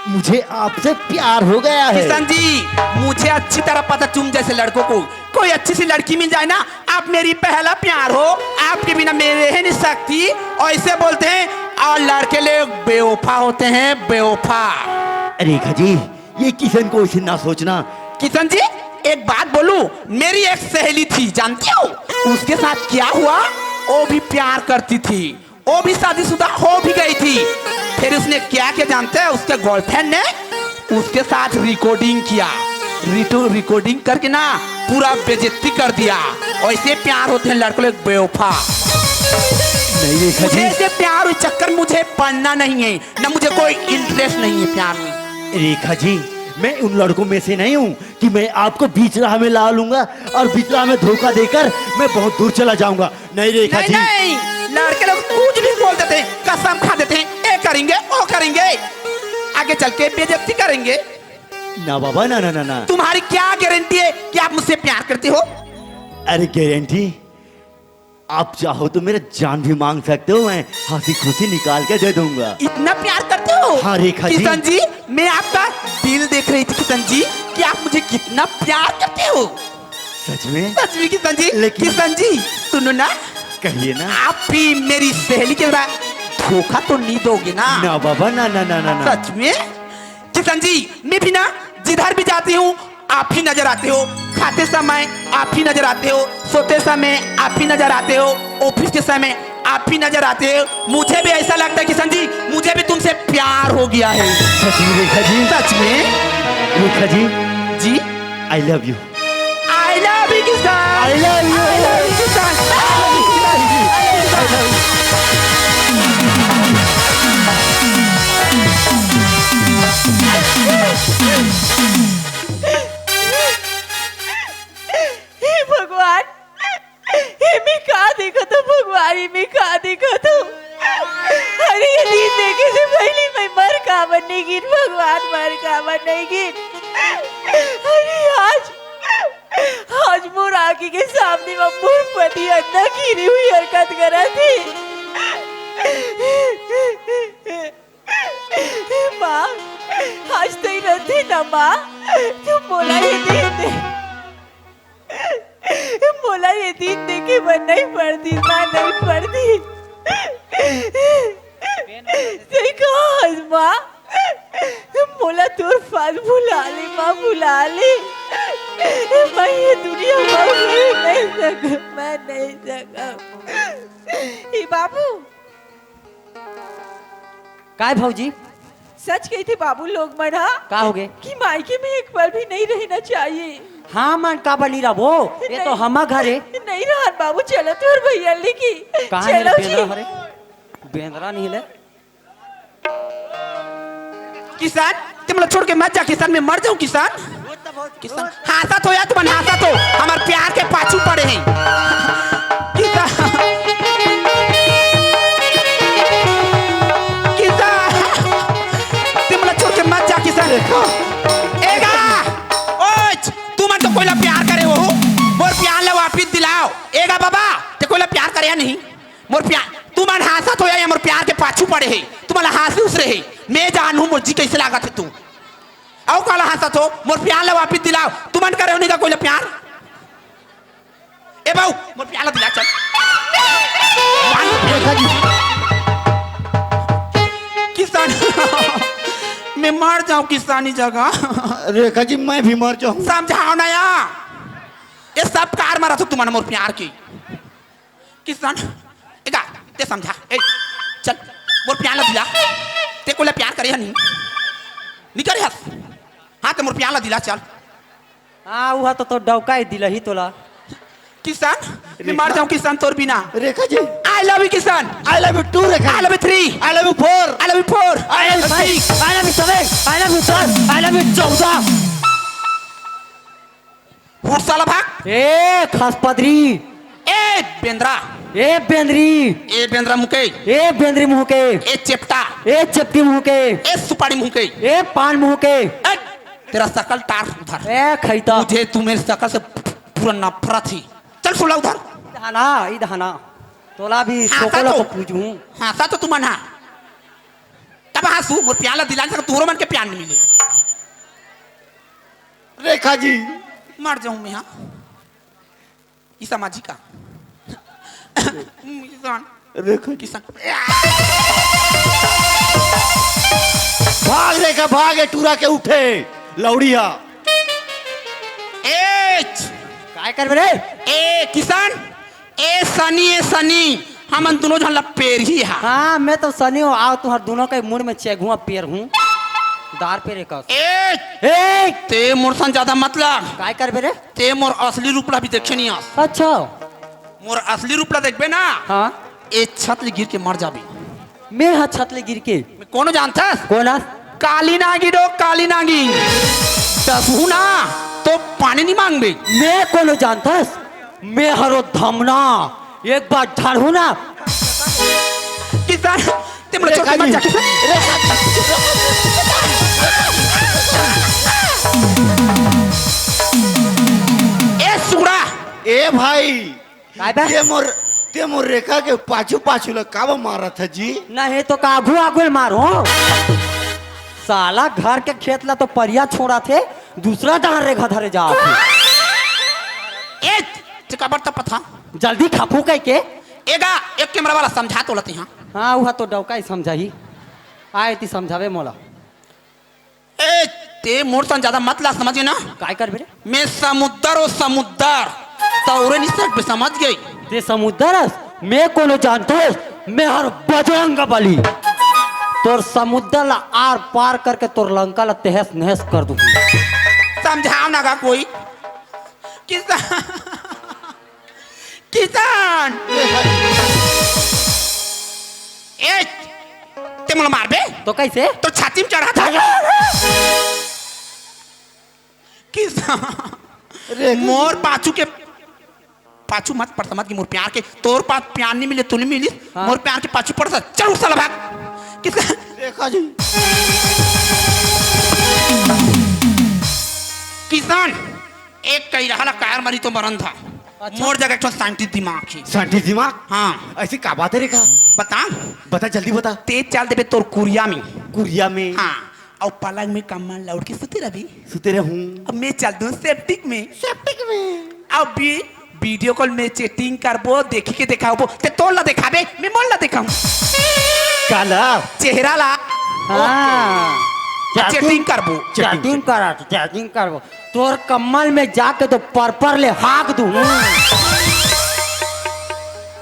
मुझे आपसे प्यार हो गया है। किशन जी, मुझे अच्छी तरह पता, तुम जैसे लड़कों को कोई अच्छी सी लड़की मिल जाए ना, आप मेरी पहला प्यार हो, आपके बिना मैं रह नहीं सकती। ऐसे बोलते हैं, और लड़के लोग बेवफा होते हैं, बेवफा। रेखा जी, ये किशन को ऐसे ना सोचना। किशन जी, एक बात बोलूं, मेरी एक सहेली थी, जानती हो उसके साथ क्या हुआ? वो भी प्यार करती थी, वो भी शादीशुदा हो भी गई थी। फिर उसने क्या किया जानते हैं? उसके गर्लफ्रेंड ने उसके साथ रिकॉर्डिंग किया। रिटो-, रिकॉर्डिंग करके ना पूरा बेइज्जती कर दिया। ऐसे प्यार होते हैं लड़कों लोग, बेवफा। नहीं रेखा मुझे जी। ऐसे प्यार और चक्कर मुझे पड़ना नहीं है, ना मुझे कोई इंटरेस्ट नहीं है प्यार में। रेखा जी, मैं उन लड़कों में से नहीं हूँ कि मैं आपको बीच राह में ला लूंगा और बीच राह में धोखा देकर मैं बहुत दूर चला जाऊंगा। नहीं रेखा नहीं, जी। नहीं, लड़के लोग कुछ भी बोल देते हैं, कसम खा देते हैं, ये करेंगे, वो करेंगे, आगे चल के बेइज्जती करेंगे। ना बाबा, ना, ना, ना, ना। तुम्हारी क्या गारंटी है कि आप मुझसे प्यार करते हो? अरे गारंटी, आप चाहो तो मेरा जान भी मांग सकते हो, मैं हंसी खुशी निकाल के दे दूंगा। इतना प्यार करते हो? हाँ रेखा जी। किशन जी, मैं आपका दिल देख रही थी किशन जी, कि आप मुझे कितना प्यार करते हो। सच में? सच में किशन जी। लेकिन किशन जी, सुनो ना। कहिए ना। आप भी मेरी सहेली के साथ धोखा तो नहीं दोगे ना? ना बाबा, ना, ना, ना, ना, ना। सच में? किशन जी, मैं भी ना जिधर भी जाती हूँ, आप ही नजर आते हो। खाते समय आप ही नजर आते हो, सोते समय आप ही नजर आते हो, ऑफिस के समय आप ही नजर आते हो। मुझे भी ऐसा लगता है किशन जी, मुझे भी तुमसे प्यार हो गया है। सच में रेखा जी? सच में। रेखा जी। जी। I love you। I love you Kishan. I love you। I love you Kishan. I love you। I love you। हे भगवान, एमे का देखत हो भगवान, एमे का देखत हो? अरे, ये दिन देखे से पहिली मैं मर काबर नइ गिन भगवान, मर काबर नइ गिन? अरे, आज, आज मोर आँखी के सामने म मोर पति अतना घिरी हुई हरकत करत हे। माँ, आज तई रहिते ना माँ, त मोला ये दिन दे, मोला ये दिन देखे बर नइ पड़तिस माँ, नइ पड़तिस। तई कहाँ हस माँ? मोला तोर पास बुला ले माँ, बुला ले। मैं ये दुनिया म रह नइ सकँव, मैं नइ सकँव। ए बाबू, काय भौजी? सच कहिथे बाबू लोग मन ह का होगे? कि मायके में एक पल भी नइ रहना चाहिए। हाँ मन, काबर नइ रहबो? ये तो नहीं। हमर घर हे। नइ रहन बाबू, चलो तोर भैया लेके। कहाँ हे रे चलो बेंदरा जी। हरे? बेंदरा नइ ले। किसान, ते मोला छोड़ के मत जा किसान, मैं मर जाहूँ किसान। किसान, हाँसत हो यार, तुमन हाँसत हो, हमर प्यार के पाछू पड़े हे। किसान, किसान, ते मोला छोड़ के मत जा किसान। ए गा, ओए, तुमन तो कोई ला प्यार करे हो, मोर प्यार ला वापिस दिलाओ। ए गा बाबा, ते कोई ला प्यार करे या नहीं? मोर प्यार, तुमन हाँसत हो या मोर प्यार के पाछू पड़े हे, तुमन ला हाँसी उसरे हे। मैं जानहूँ मोर जी कइसे लागत हे तू। अउ काला हाँसत हो, मोर प्यार ला वापिस दिलाओ। तुमन करे हो नहीं का कोई ला प्यार? ए बाऊ, मोर प्यार ला दिला चल। रेखा जी। किसान, मैं मर जाहूँ किसानी जगह। रेखा जी, मैं भी मर जाहूँ। समझाओ ना या। ये सब कार मारा था तुमन मोर प्यार की। किसान, ए गा, ते समझा, ए, चल, मोर प्यार ला दिला, ते कोई ला प्यार करे हस नहीं, नहीं करे हस, हाँ, ते मोर प्यार ला दिला, चल। हाँ, उहा तो, तो डौका ही दिलही तोला। किसान, मैं मर जाहूँ किसान तोर बिना। Rekha ji. I love you किसान। I love you too Rekha. I love you three। I love you four। I love you four। I love you five। I love you seven। I love you ten। I love you चौदह। उठ साला भाग। ए खसपदरी। ए बेंदरा। ए बेंदरी। ए बेंदरा मुँह के। ए बेंदरी मुँह के। ए चेपटा। ए चेपटी मुँह के। ए सुपारी मुँह के। ए पान मुँह के। ए, तेरा शकल टार उधर। ए खैता। मुझे तू मेरे शकल से पूरा नफरत ही। चल सुला उधर। इधर आना, इधर आना। तोला भी हाँसा सोकोला तो। को पूजूं। हाँसा तो तुमन हा। तब हाँसू, मोर प्यार ला दिला सक, तोरो मन के प्यार नहीं मिले। रेखा जी। मर जाऊं मैं, हाँ। ई सामाजिक का? किसान। रेखा जी। किसान। भाग रेखा, भाग, ए टूरा के उठे, लौड़िया। ए, काय करबे रे? ए, किसान, ए सनी, ए सनी, हमन दुनों झन ला पेरही हा। हाँ, मैं तो सनी हूँ, आओ तुहर दुनों के मुड़ में चेघुआ पेरहूँ। दार पेरे कस। ए, ए! ते मोर सन ज्यादा मत लड़। काय करबे रे? ते मोर असली रूप ला भी देखे नहीं आस। अच्छा। मोर असली रूप ला देखबे ना? हाँ। ए छत ले गिर के मर जाबे। मैं हा छत ले गिर के? मैं कोनो जानथस? कोन आस? काली नागिन ओ, काली नागिन। डसहू ना, तो पानी नहीं मांगबे। मैं कोनो जानथस? मैं हरो धमना, एक बार झाड़ू ना। किसान, ते मोला छोड़ के मत जा, किसान। ए सुगड़ा। ए भाई, काय बे? ते मोर, ते मोर रेखा के पाछू पाछू ला काबर मारत हे जी? नहीं तो का आगू आगू ले मारो। साला घर के खेत ला तो परिया छोड़ाथे, दूसरा डहर रेखा धरे जाथे। ए, ते काबर तपत हा? जल्दी खपू कह के। ए गा, एक कैमरा वाला समझा तो लेते हैं। हाँ, वह तो डौका ही समझाही। आए ती समझावे मोला। ए, ते मोर सन ज्यादा मत ला समझे ना। काय करबे रे? मैं समुद्र ओ समुद्र। तौरे नहीं सकबे, समझ गई? ते समुद्र अस? मैं कोनो जानथों? मैं हर बजरंग बली। तोर समुद्र ला आर पार करके तोर लंका ला तहस नहस कर दूंगी। समझाओ ना गा कोई। किसान। किसान। ए, के मोला मारबे? तो कैसे? तो छाती में चढ़ा था। किस? रेखा जी। मोर पाछू के, पाछू मत पड़, समझ के मोर प्यार के, तोर पास प्यार नहीं मिले, तू नहीं मिली, हाँ। मोर प्यार के पाछू पड़, चल उठ साला भाग। किस? रेखा जी। किसान, एक कई रहा ला कार मारी तो मरन था। अच्छा। मोर जगह एक ठो scientist दिमाग ही। Scientist दिमाग? हाँ। ऐसी का बात है रेखा? बता। बता, जल्दी बता। तेज चाल देबे तोर कुरिया में। कुरिया में? हाँ। अउ पलंग में कम्बल ला ओढ़ के सुते रहिबे। सुते रहूं। अब मैं चल दूं सेप्टिक में। सेप्टिक में? अब भी video call में chatting करबो, देखी के देखाबो। ते तोर ला देखाबे, मैं मोर ला देखाऊं। काला? चेहरा ला। हाँ। Chatting करबो। Chatting। Chatting करा, chatting करबो। तोर कम्बल में जाके तो परपर ले हाक दूं।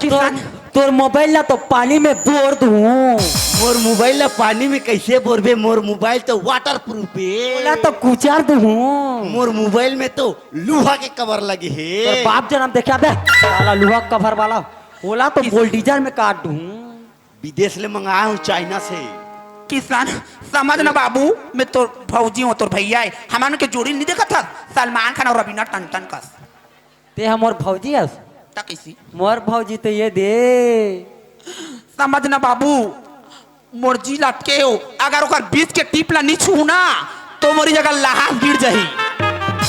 किसान। तोर, तोर मोबाइल ला तो पानी में बोर दूं। मोर मोबाइल ला पानी में कैसे बोरबे? मोर मोबाइल तो waterproof हे। ओला तो कुचर दूं। मोर मोबाइल में तो लोहा के cover लगे हे। तोर बाप जनम देखा बे, साला लोहा cover वाला। ओला तो किस- bulldozer में काट दूं। विदेश ले मंगाया हूँ, चाइना से। किसान, समझ ना बाबू, मैं तोर भौजी हूँ, तोर भैया हे, हमन के जोड़ी नहीं देखत हस, सलमान खान अउ रवीना टंडन कस। ते ह मोर भौजी हस? त कइसी? मोर भौजी तो ये दे। समझ ना बाबू, मोर जी लटके हो, अगर ओकर बीच के टीप ला नहीं छूहूं ना, तो मोरी जगह लहास गिर जाही।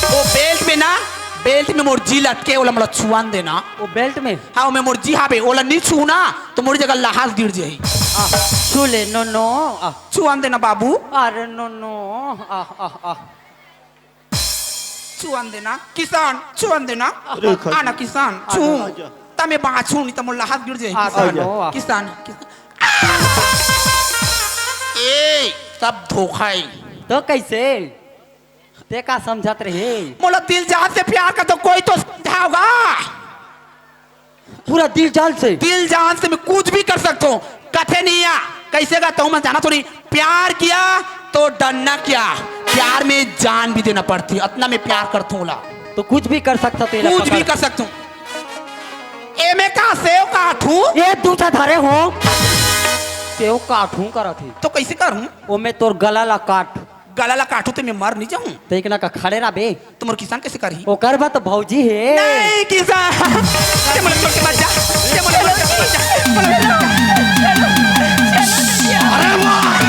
वो belt में ना, belt में मोर जी लटके, ओला मोला छुअन देना। वो belt में? हाँ, ओमे मोर जी हावे, ओला नहीं छूहूं ना, तो मोरी जगह लहास गिर जाही। आ, छू ले, नो, नो, आ। छुअन देना बाबू। अरे नो, नो, आ, आ, आ। छुअन देना, किसान, छुअन देना। अरे, खा- आना किसान, आजा, छू। आजा। तमे बाँचू, नहीं त मोर लहास गिर जाही। आजा, किसान, नो, आ। किसान, किसान। ए, सब धोखा हे। तो कैसे? ते का समझत रहे? मोला दिल जान से प्यार कर तो कोई तो समझाओगा। पूरा दिल जान से? दिल जान से मैं कुछ भी कर सकता हूँ। कथे नहीं आ, कैसे का तो मैं जाना थोड़ी। प्यार किया तो डरना क्या, प्यार में जान भी देना पड़ती है। इतना मैं प्यार करता हूँ ला। तो कुछ भी कर सकता, तेला कुछ भी पकड़। कर सकता हूँ। ए मैं का सेव काटू? ये दूसरा धरे हो। सेव काटू करत ही। तो कैसे करूँ? वो मैं तोर गला ला काट। गला ला काटू ते मैं मर नहीं जाऊँ। तो एक ना का खड़े रह बे। तो मोर किसान कैसे करही? ओकर बा तो भौजी हे। नहीं किसान। ते मोला छोड़ के मत जा। ते मोला छोड़ के मत जा। अरे वाह!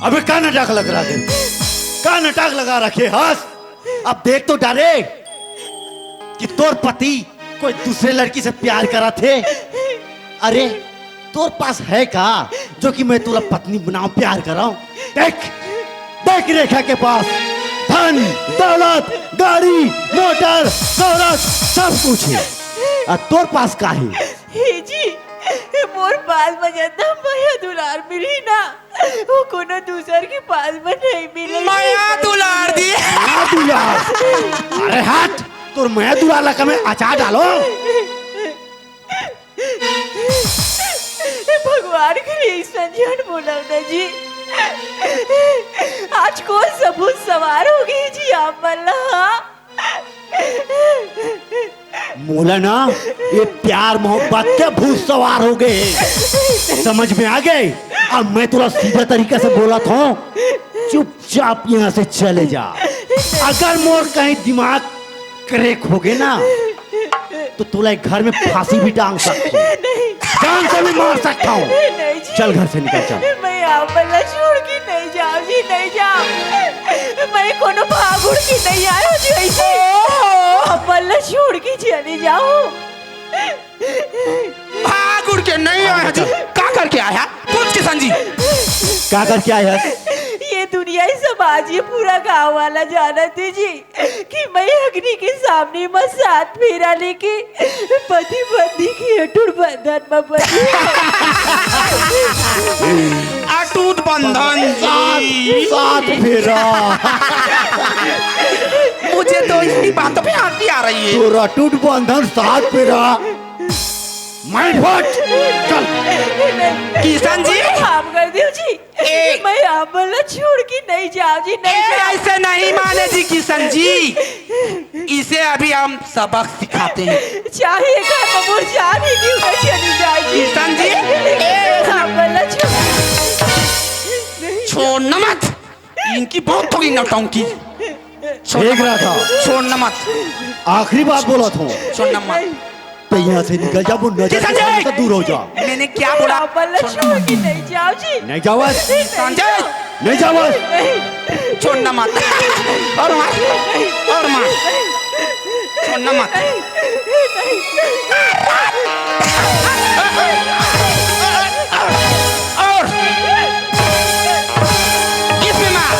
अबे का नाटक लग रहा है? का नाटक लगा रखे हस? अब देख तो डारे कि तोर पति कोई दूसरे लड़की से प्यार करत हे। अरे, तोर पास है का जो कि मैं तोला पत्नी बनाऊं, प्यार कराऊं? देख, देख रेखा के पास धन, दौलत, गाड़ी, मोटर, शोहरत, सब कुछ है। और तोर पास का है? हे जी, मोर पास म जतना मया दुलार मिलही ना, वो कोनो दूसर के पास म नहीं मिले। मया दुलार दी। मया दुलार। अरे हट, तोर मया दुलार ला का मैं अचार डालो। भगवान के लिए संजन बोला ना जी। आज कौन सा भूत सवार हो गई जी आप मन ला? मोला ना ये प्यार मोहब्बत के भूत सवार हो गए, समझ में आ गए? अब मैं तोला सीधा तरीका से बोलत हूँ, चुपचाप यहाँ से चले जा। अगर मोर कहीं दिमाग crack हो गए ना, तो तोला एक घर में फांसी भी टांग सकता हूँ, जान से भी मार सकता हूँ। नहीं जी। चल घर से निकल, चल। मैं आप मन ला छोड़ के नहीं जाओ जी, नहीं जाओ। मैं कोनो भाग उड़ के नहीं आयो जी ऐसे। आप मन ला छोड़ के चले जाओ। भाग उड़ के नहीं आया जी। का करके आया? पूछ किसान जी। का करके आया? ये दुनिया, ये समाज, ये पूरा गांव वाला जानत हे जी कि मैं अग्नि के सामने म सात फेरा लेके पति पत्नी के अटूट बंधन म बंधी। अटूट बंधन सात, जी। सात फेरा। मुझे तो इसी बातों पे हंसी आ रही है। तोर अटूट बंधन सात फेरा। मैं फट। चल। किशन जी। माफ कर दियो जी। ए, मैं आप बोला, छोड़ के नहीं जाओ जी, नहीं ए, जाओ। ऐसे नहीं माने जी किशन जी, इसे अभी हम सबक सिखाते हैं। चाहे घर में मोर जान ही क्यों ना चली जाए जी। किशन जी, ए, आप बोला, छोड़। नहीं। छोड़ना मत, इनकी बहुत होगी नौटंकी। छोड़ना एक मत। रहा था। छोड़ना मत। आखिरी बात बोला था। छोड़ना मत। तो यहाँ से निकल जा, वो नजर किशन के सामने जी! से दूर हो जा। मैंने क्या बोला? आप बोला, छोड़ना छोड़ मत। के नहीं जाओ जी। नहीं जाओ। संजय! नहीं जाओ। नहीं। छोड़ना मत। और मार। और मार। छोड़ना मत। और इसमें मार।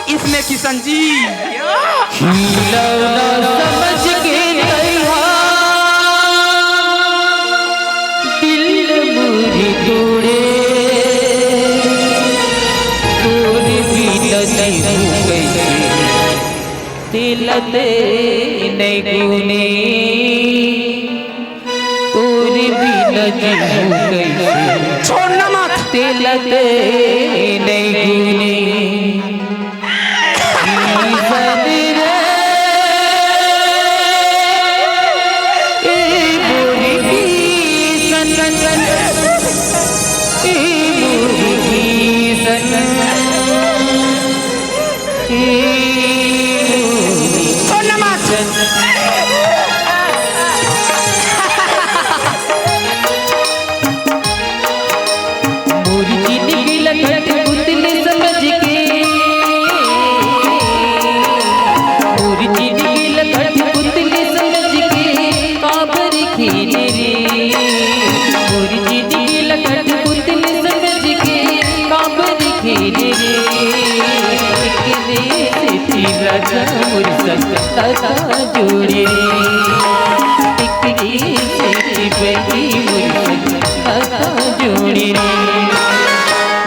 इसमें किशन जी। खिलौना समझ के कहिहा, दिल मुरी तोड़े, तोर बिना जीहूं कइसे, तेला ते नइ गुने। तोर बिना जीहूं कइसे, छोड़ना मत। तेला ते नइ गुने। किशन रे, ए मोर किशन, ए मोर किशन। छोड़ना मत। मोर जिनगी ला कठपुतली समझ के, मोर जिनगी ला कठपुतली समझ के, काबर खेले रे। मोर जिनगी ला कठपुतली समझ के, काबर खेले रे। एकरे सेती राजा मोर संग नाता जोड़े रे। एकरे सेती बहिनी मोर संग नाता जोड़े रे।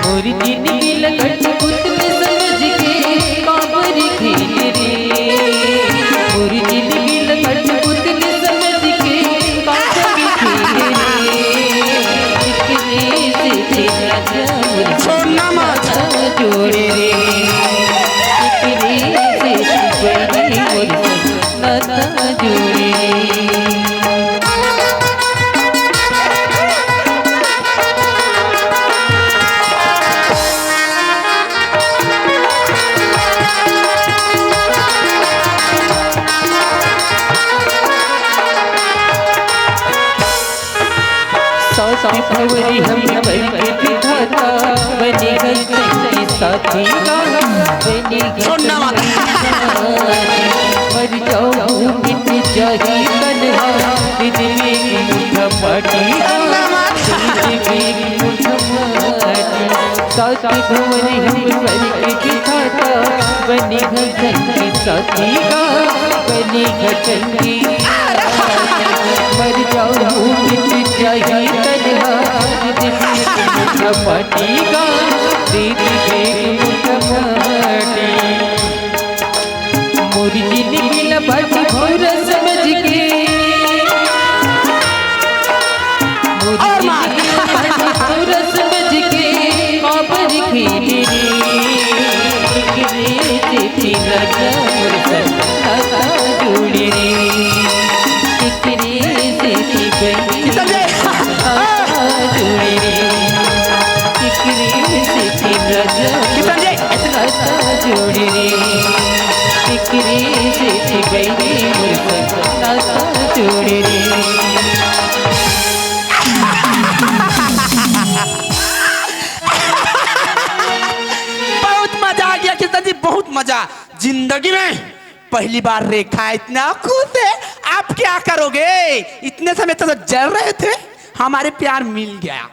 मोर जिनगी ला कठपुतली समझ के, काबर खेले रे। मोर जिनगी ला कठपुतली समझ के, काबर खेले रे। एकरे सेती राजा मोर छोड़ना मत। नाता जोड़े रे। एकरे सेती बहिनी मोर नाता जोड़े रे। सात भंवरी हम बन के विधाता, बने घर संगी साथी का, बने घर छोड़ना मत। संगी साथी। मर जाऊं मिट जाही तन्हा, दिन में एक मुट्ठा माटी का, छोड़ना मत। दिन में एक मुट्ठा माटी। सात भंवरी हम बन के विधाता, बने घर संगी साथी का, बने घर संगी। मर जाऊं मिट जाही तन्हा, दिन में एक मुट्ठा माटी का, दे दे एक मुट्ठा माटी। मोर जिनगी ला बाटी भौंरा समझ के, मोर और मार। जिनगी ला बाटी भौंरा समझ के, काबर खेले रे। एकरे सेती राजा मोर संग नाता जोड़े रे। एकरे सेती बहिनी किशन जी। नाता जोड़े रे। एकरे सेती राजा किशन जी। नाता जोड़े रे। एकरे सेती बहिनी मोर संग नाता जोड़े रे। बहुत मजा आ गया किशन जी, बहुत मजा। जिंदगी में पहली बार रेखा इतना खुश है। आप क्या करोगे? इतने समय तक तो जल रहे थे, हमारे प्यार मिल गया।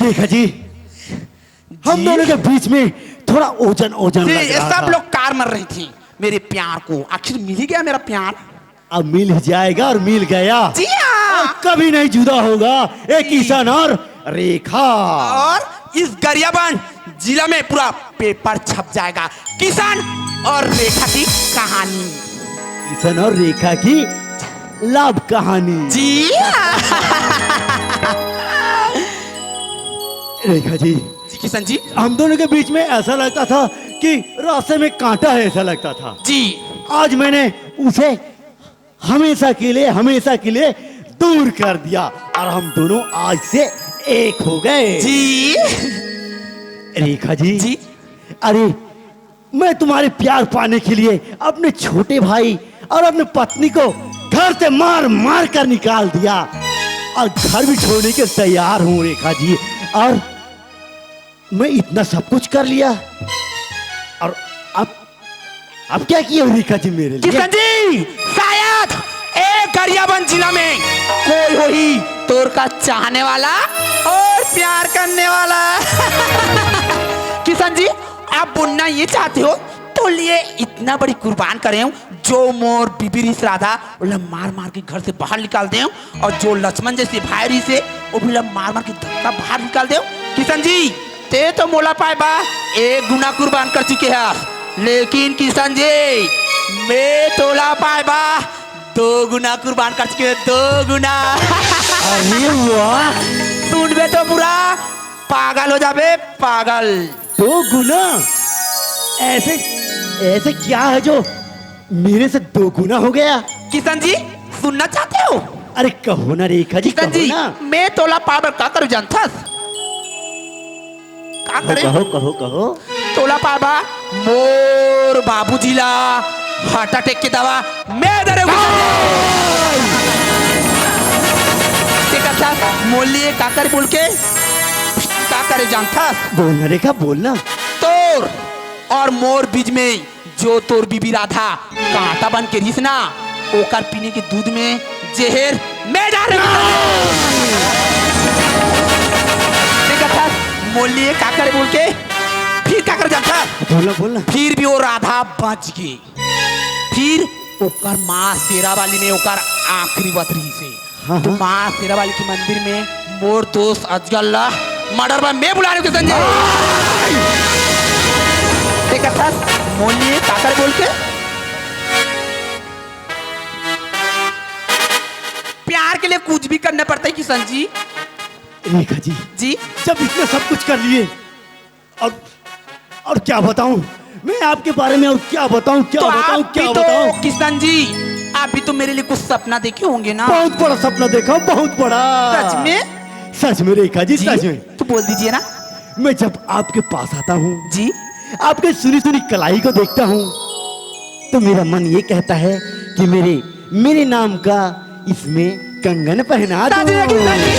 रेखा जी, हम जी। दोनों के बीच में थोड़ा ओझल ओझल जी, लग ये रहा सब था। लोग कार मर रही थी मेरे प्यार को। आखिर मिल ही गया मेरा प्यार। अब मिल ही जाएगा और मिल गया। जी हाँ। और कभी नहीं जुदा होगा ये जी। किशन और रेखा। और इस गरियाबंद जिला में पूरा पेपर छप जाएगा, किशन और रेखा की कहानी। किशन और रेखा की लव कहानी। जी हाँ। रेखा जी, जी किशन जी। हम दोनों के बीच में ऐसा लगता था कि रास्ते में कांटा है, ऐसा लगता था। जी। आज मैंने उसे हमेशा के लिए, हमेशा के लिए दूर कर दिया और हम दोनों आज से एक हो गए। जी। रेखा जी। जी। अरे, मैं तुम्हारे प्यार पाने के लिए अपने छोटे भाई और अपने पत्नी को घर से मार मार कर निकाल दिया और घर भी छोड़ने के तैयार हूँ रेखा जी। और मैं इतना सब कुछ कर लिया और अब, अब क्या किया रेखा जी मेरे लिए? किशन जी, शायद ए गरियाबंद जिला में कोई होही तोर का चाहने वाला और प्यार करने वाला। किशन जी, आप बोलना ये चाहते हो तो लिए इतना बड़ी कुर्बान करे हूँ, जो मोर बीबी रिस राधा ओला मार मार के घर से बाहर निकाल दे हूँ, और जो लक्ष्मण जैसे भाई रिस हे वो भी ला मार मार के धक्का बाहर निकाल दे हूँ। किशन जी, ते तो मोला पाए बा एक गुना कुर्बान कर चुके हस, लेकिन किशन जी, मैं तोला पाए बा दो गुना कुर्बान कर चुके हूँ, दो गुना। अरे वाह। सुनबे तो पूरा पागल हो जाबे, पागल। दो गुना? ऐसे, ऐसे क्या है जो मेरे से दो गुना हो गया? किशन जी, सुनना चाहते हो? अरे कहो ना रेखा जी, किशन कहो जी, ना। मैं तोला पाए बर का करूँ जानथस? का कहो, करे? कहो, कहो, कहो। तोला पाए बर मोर बाबूजी ला हार्ट अटैक के दवा मैं दे रहे हूँ। ते कथा मोर लिए का करे बोल के, का करे जानथस? बोल ना रेखा, बोल ना। तोर और मोर बीच में जो तोर बीबी राधा कांटा बन के रिस ना, ओकर पीने के दूध में जहर मैं डाल रहे हूँ। ते कथा मोर लिए का करे बोल के, फिर का करे जानथस? बोल ना, बोल ना। फिर भी वो राधा बच गई। फिर ओकर माँ शेरावाली में ओकर आखिरी बत रहिस हे। हाँ, तो हाँ। माँ शेरावाली के मंदिर में मोर दोस्त अजगर ला मर्डर बर मैं बुला रहे हूँ किशन जी। ते कथा मोर लिए का करे बोल के, प्यार के लिए कुछ भी करना पड़ता है किशन जी। रेखा जी, जी। जब इतना सब कुछ कर लिए, और, और क्या बताऊं मैं आपके बारे में, और क्या बताऊं, क्या तो बताऊं, आप क्या भी तो, बताऊं? किशन जी, आप भी तो मेरे लिए कुछ सपना देखे होंगे ना? बहुत बड़ा सपना देखा हूं, बहुत बड़ा। सच में? सच में रेखा जी, जी? सच में। तो बोल दीजिए ना। मैं जब आपके पास आता हूँ, जी। आपके सुनी सुनी कलाई को देखता हूँ, तो मेरा मन ये कहता है कि मेरे, मेरे नाम का इसमें कंगन पहना दो। शादी होगी, शादी।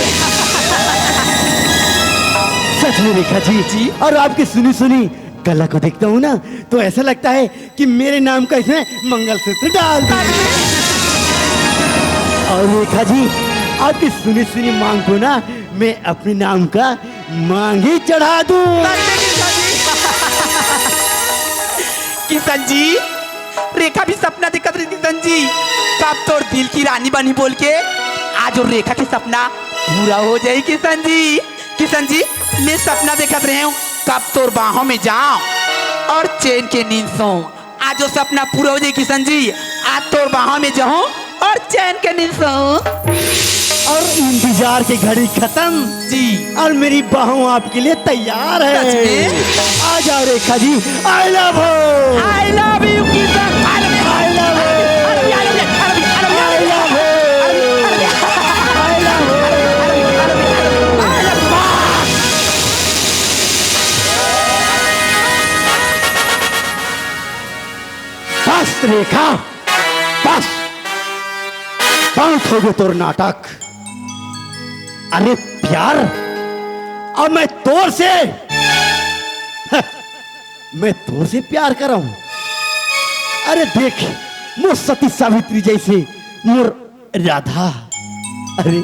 सच में रेखा जी। जी। और आपकी सुनी सुनी कला को देखता हूँ ना, तो ऐसा लगता है कि मेरे नाम का इसमें मंगलसूत्र डाल दो। और रेखा जी, आपकी सुनी सुनी मांग को ना मैं अपने नाम का मांगी चढ़ा दूं। किशन जी, रेखा भी सपना देखत रही किशन जी, कब तोर दिल की रानी बनी बोल के। आज वो रेखा के सपना पूरा हो जाए किशन जी। किशन जी, मैं सपना देखत रहे हूँ, कब तोर बाहों में जाऊं और चैन के नींद सोऊं। आज वो सपना पूरा हो जाए किशन जी, आज तोर बाहों में जाऊं और चैन के नींद सोऊं। और इंतजार की घड़ी खत्म जी। और मेरी बाहों आपके लिए तैयार है। सच में? आ जाओ Rekha ji, I love you। I love you Kishan. I love you। I love you। I love you। I love you। I love you। I love you। I love you। I love you। I love you। I love you। I love you। I love you। I love you। बस रेखा, बस, बहुत हो गए तोर नाटक। अरे प्यार, अब मैं तोर से, मैं तोर से प्यार कर रहा हूं। अरे देख, मोर सती सावित्री जैसे मोर राधा, अरे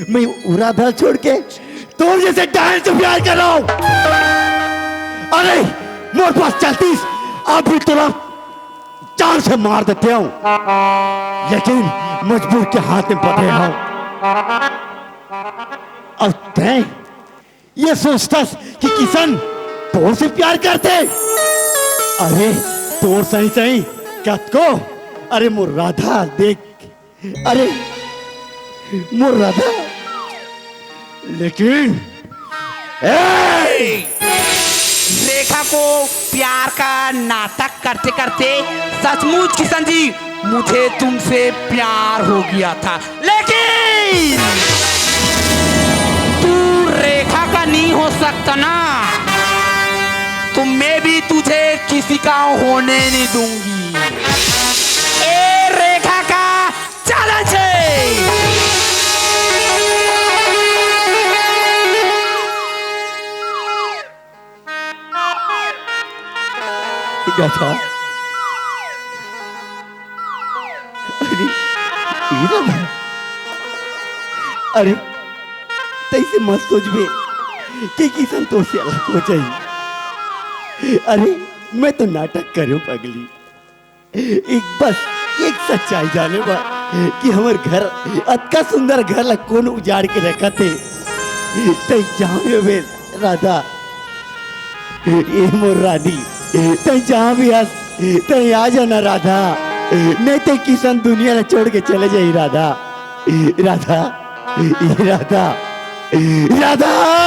मैं वो राधा छोड़ के तोर जैसे डायन से प्यार कर रहा हूं। अरे मोर पास चलतीस, अभी तोला जान से मार देते हूं, लेकिन मजबूर के हाथ में बंधे हूं। और तैं ये सोचतस कि किशन तोर से प्यार करते? अरे तोर सही सही कतको, अरे मोर राधा देख, अरे मोर राधा, लेकिन ए! रेखा को प्यार का नाटक करते करते सचमुच किशन जी, मुझे तुमसे प्यार हो गया था, लेकिन तू रेखा का नहीं हो सकता ना, तो मैं भी तुझे किसी का होने नहीं दूंगी। ए रेखा का चैलेंज है। राधा, अरे, ये राधा, अरे, तैसे मत सोचबे कि किशन तोर से अलग हो जाई। अरे, मैं तो नाटक करूं पगली। एक बस एक सच्चाई जाने बा कि हमर घर, अतका सुंदर घर ला कोन उजाड़ के रखत हे। तैं जहाँ भी होबे राधा, ए मोर रानी, तैं जहाँ भी हस, तैं आ जाना राधा, नहीं तो किशन दुनिया ला छोड़ के चले जाही राधा। राधा, राधा, राधा।